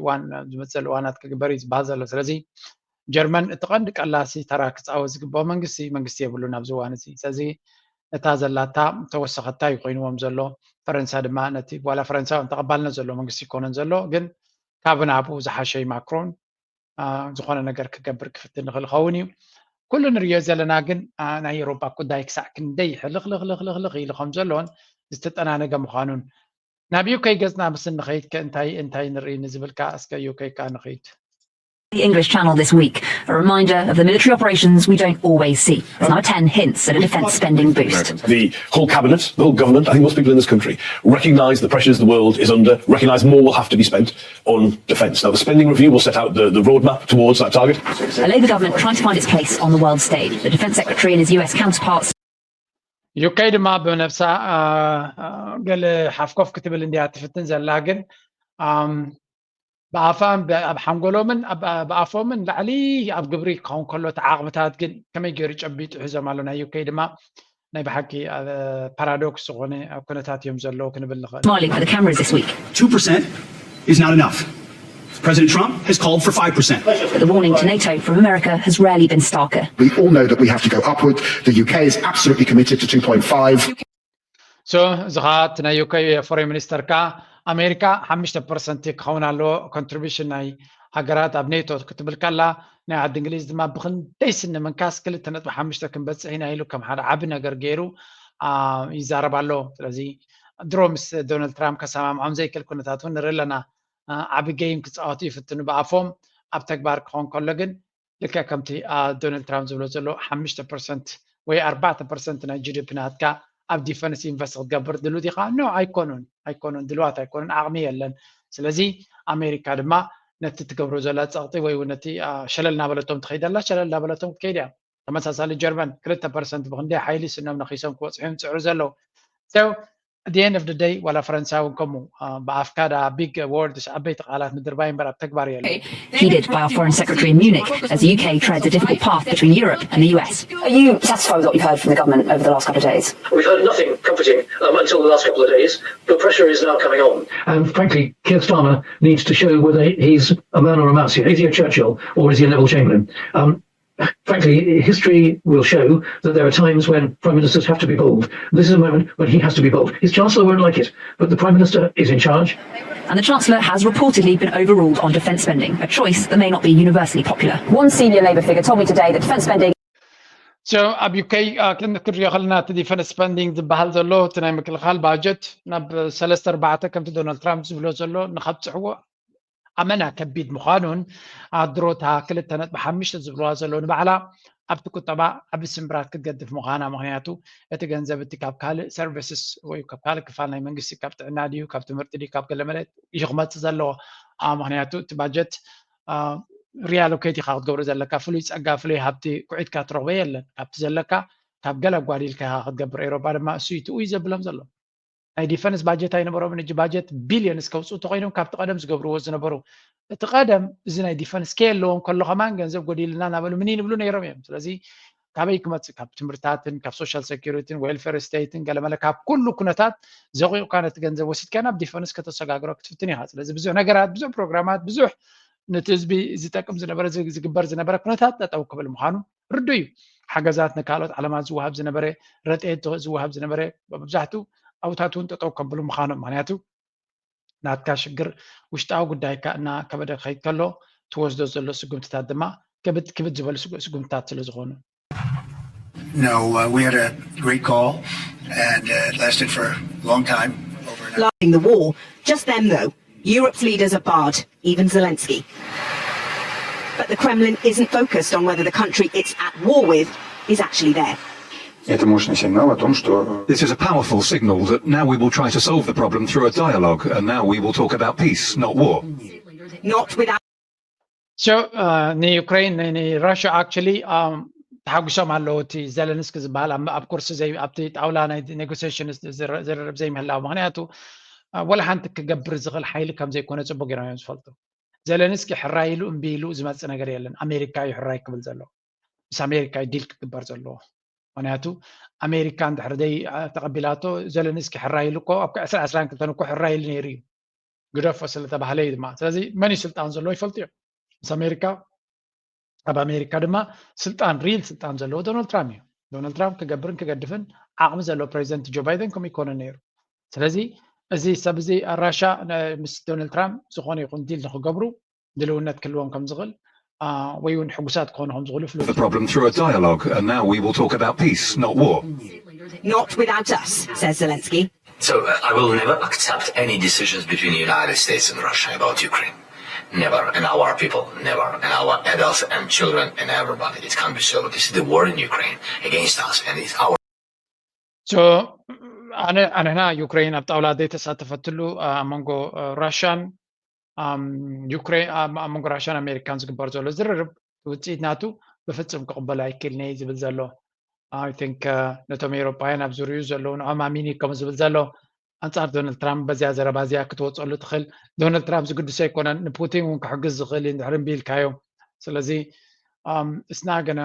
እዋን ዝመፅእ እዋናት ክግበር እዩ ዝበሃል ዘሎ። ስለዚ ጀርመን እቲ ቀንዲ ቀላሲ ተራ ክፃወት ዝግባኦ መንግስቲ መንግስቲ የብሉን ኣብዚ እዋን እዚ። ስለዚ እታ ዘላታ ተወሰኸታ እዩ ኮይንዎም ዘሎ። ፈረንሳ ድማ ነቲ ዋላ ፈረንሳ እውን ተቐባልነት ዘሎ መንግስቲ ይኮነን ዘሎ ግን ካብ ናብኡ ዝሓሸ እዩ ማክሮን ዝኾነ ነገር ክገብር ክፍትን ንኽእል ይኸውን እዩ። ኩሉ ንሪኦ ዘለና ግን ናይ ኤሮፓ ጉዳይ ክሳዕ ክንደይ ሕልኽልኽልኽልኽ ኢሉ ከም ዘሎን ዝተጠናነገ ምዃኑን ናብ ዩከይ ገፅና ምስ እንኸይድ ከ እንታይ እንታይ ንርኢ ንዝብል ከ እስከ ዩከይ ከ ንኸይድ። The English Channel this week. A reminder of the military operations we don't always see. There's now ten hints at a defence spending boost. The whole cabinet, the whole government, I think most people in this country recognise the pressures the world is under, recognise more will have to be spent on defence. Now, the spending review will set out the, the roadmap towards that target. A Labour government trying to find its place on the world stage. The defence secretary and his U S counterparts. ዩከይ ድማ ብነብሳ ገለ ሓፍኮፍ ክትብል እንዲያ ትፍትን ዘላ ግን ብኣፋን ኣብ ሓንጎሎምን ብኣፎምን ላዕሊ ኣብ ግብሪ ክኸውን ከሎ እቲ ዓቕምታት ግን ከመይ ገይሩ ጨቢጡ ሒዞም ኣሎ ናይ ዩከይ ድማ ናይ ብሓቂ ፓራዶክስ ዝኾነ ኩነታት እዮም ዘለዉ ክንብል ንኽእል። Smiling for the cameras this week. Two percent is not enough. President Trump has called for five percent. But the warning to NATO from America has rarely been starker. We all know that we have to go upward. The U K is absolutely committed to two point five. So እዚ ኸዓ እቲ ናይ ዩከይ ፎሬን ሚኒስተር ከኣ ኣሜሪካ ሓሙሽተ ፐርሰንት ክኸውን ኣለዎ ኮንትሪቢሽን ናይ ሃገራት ኣብ ኔቶ ክትብል ከላ ናይ ዓዲ እንግሊዝ ድማ ብክንደይ ስኒ ምንካስ ክልተ ነጥቢ ሓሙሽተ ክንበፅሕ ኢና ኢሉ ከም ሓደ ዓቢ ነገር ገይሩ ይዛረብ ኣሎ። ስለዚ ድሮ ምስ ዶናልድ ትራምፕ ከሰማምዖም ዘይክእል ኩነታት እውን ንርኢ ኣለና። ዓቢ ገይም ክፃወቱ ይፍትኑ ብኣፎም ኣብ ተግባር ክኾን ከሎ ግን ልክዕ ከምቲ ዶናልድ ትራምፕ ዝብሎ ዘሎ ሓሙሽተ ፐርሰንት ወይ ኣርባዕተ ፐርሰንት ናይ ጂዲፒ ናትካ ኣብ ዲፈንስ ኢንቨስት ክትገብር ድሉ ዲኻ? ኖ ኣይኮኑን ኣይኮኑን ድልዋት ኣይኮኑን ዓቕሚ የለን። ስለዚ ኣሜሪካ ድማ ነቲ ትገብሮ ዘላ ፀቕጢ ወይ እውን ነቲ ሸለል እናበለቶም ትኸይድ ኣላ ሸለል እናበለቶም ክትከይድ እያ። ተመሳሳሊ ጀርመን ክልተ ፐርሰንት ብክንደይ ሓይሊ ስኖም ነኺሶም ክወፅሑ እዮም ዝፅዕሩ ዘለዉ። So at the end of the day ዋላ ፈረንሳ እውን ከምኡ ብኣፍካ ዳ ቢግ ወርድስ ዓበይቲ ቃላት ምድርባይ እምበር ኣብ ተግባር የለ። Heeded by our Foreign Secretary in Munich as the U K treads a difficult path between Europe and the U S. Are you satisfied with what you've heard from the government over the last couple of days? We've heard nothing comforting um, until the last couple of days. The pressure is now coming on. And frankly, Keir Starmer needs to show whether he's a man or a mouse here. Is he a Churchill or is he a Neville Chamberlain? Um, Frankly, history will show that there are times when prime ministers have to be bold. This is a moment when he has to be bold. His chancellor won't like it, but the prime minister is in charge. And the Chancellor has reportedly been overruled on defence spending, a choice that may not be universally popular. One senior Labour figure told me today that defence spending So ኣብ ዩከይ ክንሪኦ ከለና እቲ ዲፈንስ ስፐንዲንግ ዝበሃል ዘሎ እቲ ናይ ምክልኻል ባጀት ናብ ሰለስተ ኣርባዕተ ከምቲ ዶናልድ ትራምፕ ዝብሎ ዘሎ ንከብፅሕዎ ኣመና ከቢድ ምዃኑን ኣድሮታ ክልተ ነጥቢ ሓሙሽተ ዝብልዋ ዘለዉ ንባዕላ ኣብቲ ቁጠባ ዓቢ ስምብራት ክትገድፍ ምዃና ምኽንያቱ እቲ ገንዘብ እቲ ካብ ካልእ ሰርቪስስ ወይ ካብ ካልእ ክፋል ናይ መንግስቲ ካብ ጥዕና ድዩ ካብ ትምህርቲ ድዩ ካብ ገለ መለ እዩ ክመፅእ ዘለዎ ምኽንያቱ እቲ ባጀት ሪያሎኬት ኢኻ ክትገብሮ ዘለካ። ፍሉይ ጸጋ፣ ፍሉይ ሃብቲ ኩዒትካ ትረኽቦ የለን። ካብቲ ዘለካ ካብ ገለ ኣጓዲልካ ኢኻ ክትገብር። ኤውሮጳ ድማ እሱ እዩ ትኡ እዩ ዘብሎም ዘሎ። ናይ ዲፈንስ ባጀት ኣይነበሮምን። እጂ ባጀት ቢልዮንስ ከውፅኡ እንተኮይኖም ካብቲ ቀደም ዝገብርዎ ዝነበሩ፣ እቲ ቀደም እዚ ናይ ዲፈንስ ከየለዎም ከሎ ከማን ገንዘብ ጎዲልና እናበሉ ምን ይብሉ ነይሮም እዮም። ስለዚ ካበይ ክመፅእ? ካብ ትምህርታትን ካብ ሶሻል ሴኩሪቲን ዌልፌር ስቴትን ገለመለ ካብ ኩሉ ኩነታት ዘቑቕካ ነቲ ገንዘብ ወሲድካ ናብ ዲፈንስ ከተሰጋግሮ ክትፍትን ኢኻ። ስለዚ ብዙሕ ነገራት፣ ብዙሕ ፕሮግራማት፣ ብዙሕ ነቲ ህዝቢ ዝጠቅም ዝነበረ፣ ዝግበር ዝነበረ ኩነታት ጠጠው ክብል ምዃኑ ርዱ እዩ። ሓገዛት ንካልኦት ዓለማት ዝወሃብ ዝነበረ፣ ረድኤት ዝወሃብ ዝነበረ መብዛሕትኡ ኣብታት እውን ጠጠው ከብሉ ምዃኖም። ምክንያቱ ናትካ ሽግር ውሽጣዊ ጉዳይካ እና ከበደ ከይድ ከሎ ትወስዶ ዘሎ ስጉምትታት ድማ ክብድ ክብድ ዝበሉ ስጉ- ስጉምትታት ስለ ዝኾኑ። No, uh, we had a great call, and uh, it lasted for a long time. Over an hour. Loving the war. Just them, though. Europe's leaders are barred, even Zelensky. But the Kremlin isn't focused on whether the country it's at war with is actually there. Это мощный сигнал о том, что This is a powerful signal that now we will try to solve the problem through a dialogue, and now we will talk about peace, not war. Not without So ንዩክሬን ንራሽያ actually ተሓጒሶም ኣለዉ። እቲ ዘለንስኪ ዝበሃል ኣብ ኩርሲ ኣብቲ ጣውላ ናይ ኔጎሲሽን ዝርርብ ዘይምህላው፣ ምክንያቱ ወላ ሓንቲ ክገብር ዝኽእል ሓይሊ ከም ዘይኮነ ፅቡቅ ገይሮም እዮም ዝፈልጡ። ዘለንስኪ ሕራይ ኢሉ እምቢ ኢሉ ዝመፅእ ነገር የለን። ኣሜሪካ እዩ ሕራይ ክብል ዘለዎ። ምስ ኣሜሪካ እዩ ዲል ክግበር ዘለዎ። ምክንያቱ ኣሜሪካ እንድሕር ደይ ተቐቢላቶ ዘለንስኪ ሕራይ ኢሉ እኮ ኣብ ዕስራ ዕስራን ክልተን እኮ ሕራይ ኢሉ ነይሩ እዩ። ግደፎ ስለተባህለ እዩ ድማ። ስለዚ መን እዩ ስልጣን ዘለዎ ይፈልጡ እዮም። ምስ ኣሜሪካ ኣብ ኣሜሪካ ድማ ስልጣን ሪል ስልጣን ዘለዎ ዶናልድ ትራምፕ እዩ። ዶናልድ ትራምፕ ክገብርን ክገድፍን ዓቕሚ ዘለዎ ፕሬዚደንት ጆ ባይደን ከምኡ ይኮነ ነይሩ። ስለዚ እዚ ሰብ እዚ ራሻ ምስ ዶናልድ ትራምፕ ዝኾነ ይኹን ዲል ንክገብሩ ድልውነት ክህልዎም ከም ዝኽእል ወይ እውን ሕጉሳት ክኾኑ ከም ዝኽእሉ ፍሉጥ the problem through a dialogue, and now we will talk about peace, not war. Not without us, says Zelensky. So uh, I will never accept any decisions between the United States and Russia about Ukraine. Never. And our people, never. And our adults and children and everybody. It can't be so. This is the war in Ukraine against us, and it's our So ኣነ ኣነና ዩክሬን ኣብ ጣውላ ዘይተሳተፈትሉ ኣብ መንጎ ራሽያን ዩክሬን ኣብ መንጎ ራሽያን ኣሜሪካን ዝግበር ዘሎ ዝርርብ ውፅኢት ናቱ ብፍፅም ክቕበሎ ኣይክእልን እየ ዝብል ዘሎ። I think ነቶም ኤውሮጳውያን ኣብ ዙሪኡ ዘለዉ ንዖም ኣሚኒ ከም ዝብል ዘሎ ኣንጻር ዶናልድ ትራምፕ በዚያ ዘረባ እዚኣ ክትወፀሉ ትኽእል። ዶናልድ ትራምፕ ዝግድሶ ኣይኮነን፣ ንፑቲን እውን ክሕግዝ ዝኽእል እዩ እንድሕር እምቢ ኢልካዮ። ስለዚ እስና ገና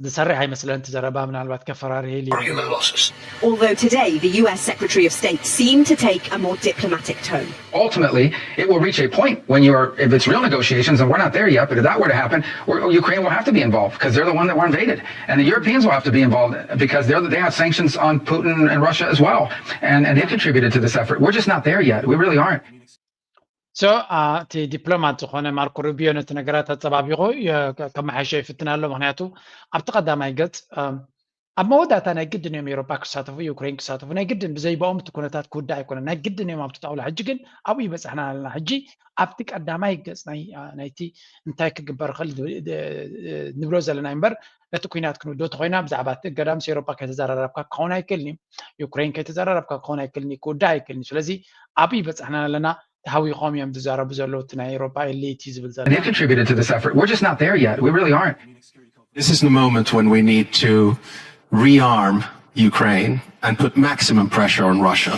ዝሰርሕ ኣይመስለን እቲ ዘረባ፣ ምናልባት ከፈራርህ ኢሉ እዩ። Human losses. Although today the U S Secretary of State seemed to take a more diplomatic tone. Ultimately, it will reach a point when you're, if it's real negotiations, and we're not there yet, but if that were to happen, we're, Ukraine will have to be involved because they're the one that were invaded. And the Europeans will have to be involved because they're, they have sanctions on Putin and Russia as well. And, and they contributed to this effort. We're just not there yet. We really aren't. So እቲ ዲፕሎማት ዝኾነ ማርኮ ሩቢዮ ነቲ ነገራት ኣፀባቢቑ ከመሓይሾ ይፍትን ኣሎ። ምክንያቱ ኣብቲ ቀዳማይ ገፅ ኣብ መወዳእታ ናይ ግድን እዮም ኤውሮጳ ክሳተፉ፣ ዩክሬን ክሳተፉ ናይ ግድን፣ ብዘይ ብኦም እቲ ኩነታት ክውዳእ ኣይኮነን። ናይ ግድን እዮም ኣብቲ ጣውላ። ሕጂ ግን ኣብኡ ይበፃሕና ኣለና። ሕጂ ኣብቲ ቀዳማይ ገፅ ናይቲ እንታይ ክግበር ይኽእል ንብሎ ዘለና እምበር ነቲ ኩናት ክንውዶ ተኮይና ብዛዕባ እቲ እገዳ ምስ ኤውሮጳ ከይተዘራረብካ ክኸውን ኣይክእልን እዩ። ዩክሬን ከይተዘራረብካ ክኸውን ኣይክእልን እዩ፣ ክውዳእ ኣይክእልን እዩ። ስለዚ ኣብኡ ይበፃሕና ኣለና። ተሃዊኾም እዮም ዝዛረቡ ዘለዉ እቲ ናይ ኤውሮጳ ኤሊት እዩ ዝብል ዘሎ። They contributed to this effort. We're just not there yet. We really aren't. This is the moment when we need to rearm Ukraine and put maximum pressure on Russia.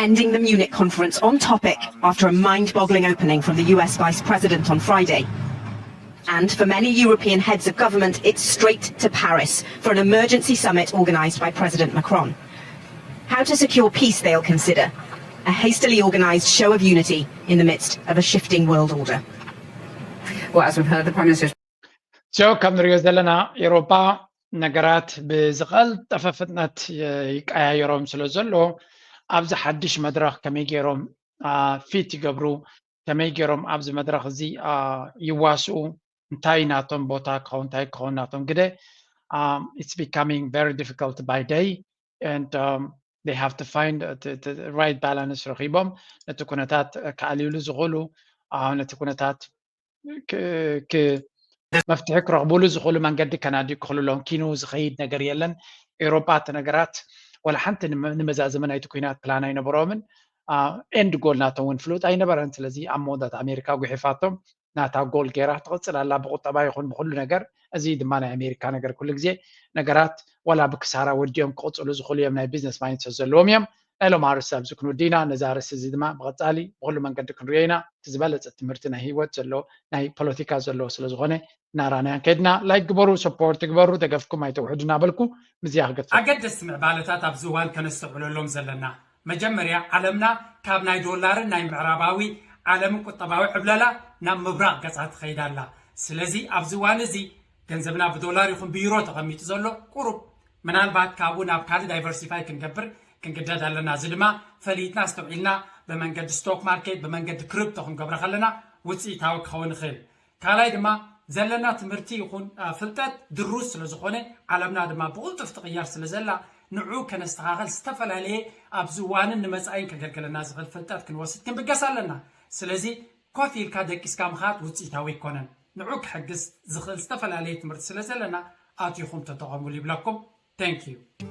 Ending the Munich conference on topic after a mind boggling opening from the U S Vice President on Friday. And for many European heads of government, it's straight to Paris for an emergency summit organised by President Macron. How to secure peace, they'll consider. A hastily organised show of unity in the midst of a shifting world order. Well, as we've heard, the Prime Minister So ከም ንሪኦ ዘለና ኤውሮጳ ነገራት ብዝቐልጠፈ ፍጥነት ይቀያየሮም ስለ ዘሎ ኣብዚ ሓድሽ መድረኽ ከመይ ገይሮም ፊት ይገብሩ፣ ከመይ ገይሮም ኣብዚ መድረኽ እዚ ይዋስኡ፣ እንታይ ናቶም ቦታ ክኸውን፣ እንታይ ክኸውን ናቶም ግደ it's becoming very difficult by day and they have to find right balance ረኺቦም ነቲ ኩነታት ክኣልዩሉ ዝኽእሉ ነቲ ኩነታት መፍትሒ ክረኽቡሉ ዝኽእሉ መንገዲ ከናድዩ ክኽእሉ ኣለዎም። ኪኑ ዝኸይድ ነገር የለን። ኤውሮጳ እቲ ነገራት ዋላ ሓንቲ ንመዛዘመ ናይቲ ኩናት ፕላን ኣይነበሮምን። ኤንድ ጎል ናቶም እውን ፍሉጥ ኣይነበረን። ስለዚ ኣብ መወዳእታ ኣሜሪካ ጉሒፋቶም ናታ ጎል ገይራ ትቕፅል ኣላ፣ ብቁጠባ ይኹን ብኩሉ ነገር። እዚ ድማ ናይ ኣሜሪካ ነገር፣ ኩሉ ግዜ ነገራት ዋላ ብክሳራ ወዲኦም ክቕፅሉ ዝኽእሉ እዮም፣ ናይ ቢዝነስ ማይንድሰት ዘለዎም እዮም። ናይ ሎም ኣርእስቲ ኣብዚ ክንውዲ ኢና። ነዚ ኣርእስቲ እዚ ድማ ብቐፃሊ ብኩሉ መንገዲ ክንሪኦ ኢና። እቲ ዝበለፀ ትምህርቲ ናይ ህይወት ዘሎ፣ ናይ ፖለቲካ ዘለዎ ስለ ዝኾነ እናራናያን ከድና። ላይክ ግበሩ፣ ሰፖርት ግበሩ፣ ደገፍኩም ኣይተውሕዱ እናበልኩ ምዝያ ክገፍ ኣገደስቲ ምዕባለታት ኣብዚ እዋን ከነስተውዕለሎም ዘለና፣ መጀመርያ ዓለምና ካብ ናይ ዶላርን ናይ ምዕራባዊ ዓለምን ቁጠባዊ ዕብለላ ናብ ምብራቕ ገጻ ትኸይድ ኣላ። ስለዚ ኣብዚ እዋን እዚ ገንዘብና ብዶላር ይኹን ብዩሮ ተቐሚጡ ዘሎ ቁሩብ፣ ምናልባት ካብኡ ናብ ካልእ ዳይቨርሲፋይ ክንገብር ክንግደድ ኣለና። እዚ ድማ ፈሊጥና ኣስተውዒልና ብመንገዲ ስቶክ ማርኬት፣ ብመንገዲ ክሪፕቶ ክንገብሮ ከለና ውፅኢታዊ ክኸውን ይኽእል። ካልኣይ ድማ ዘለና ትምህርቲ ይኹን ፍልጠት ድሩዝ ስለ ዝኾነ ዓለምና ድማ ብቕልጡፍ ትቕየር ስለ ዘላ ንዑ ከነስተኻኸል ዝተፈላለየ ኣብዚ እዋንን ንመፃኢን ከገልግለና ዝኽእል ፍልጠት ክንወስድ ክንብገስ ኣለና። ስለዚ ኮፍ ኢልካ ደቂስካ ምኻድ ውፅኢታዊ ኣይኮነን። ንዑ ክሕግዝ ዝኽእል ዝተፈላለየ ትምህርቲ ስለ ዘለና ኣቲኹም ተጠቐሙሉ ይብለኩም። Thank you።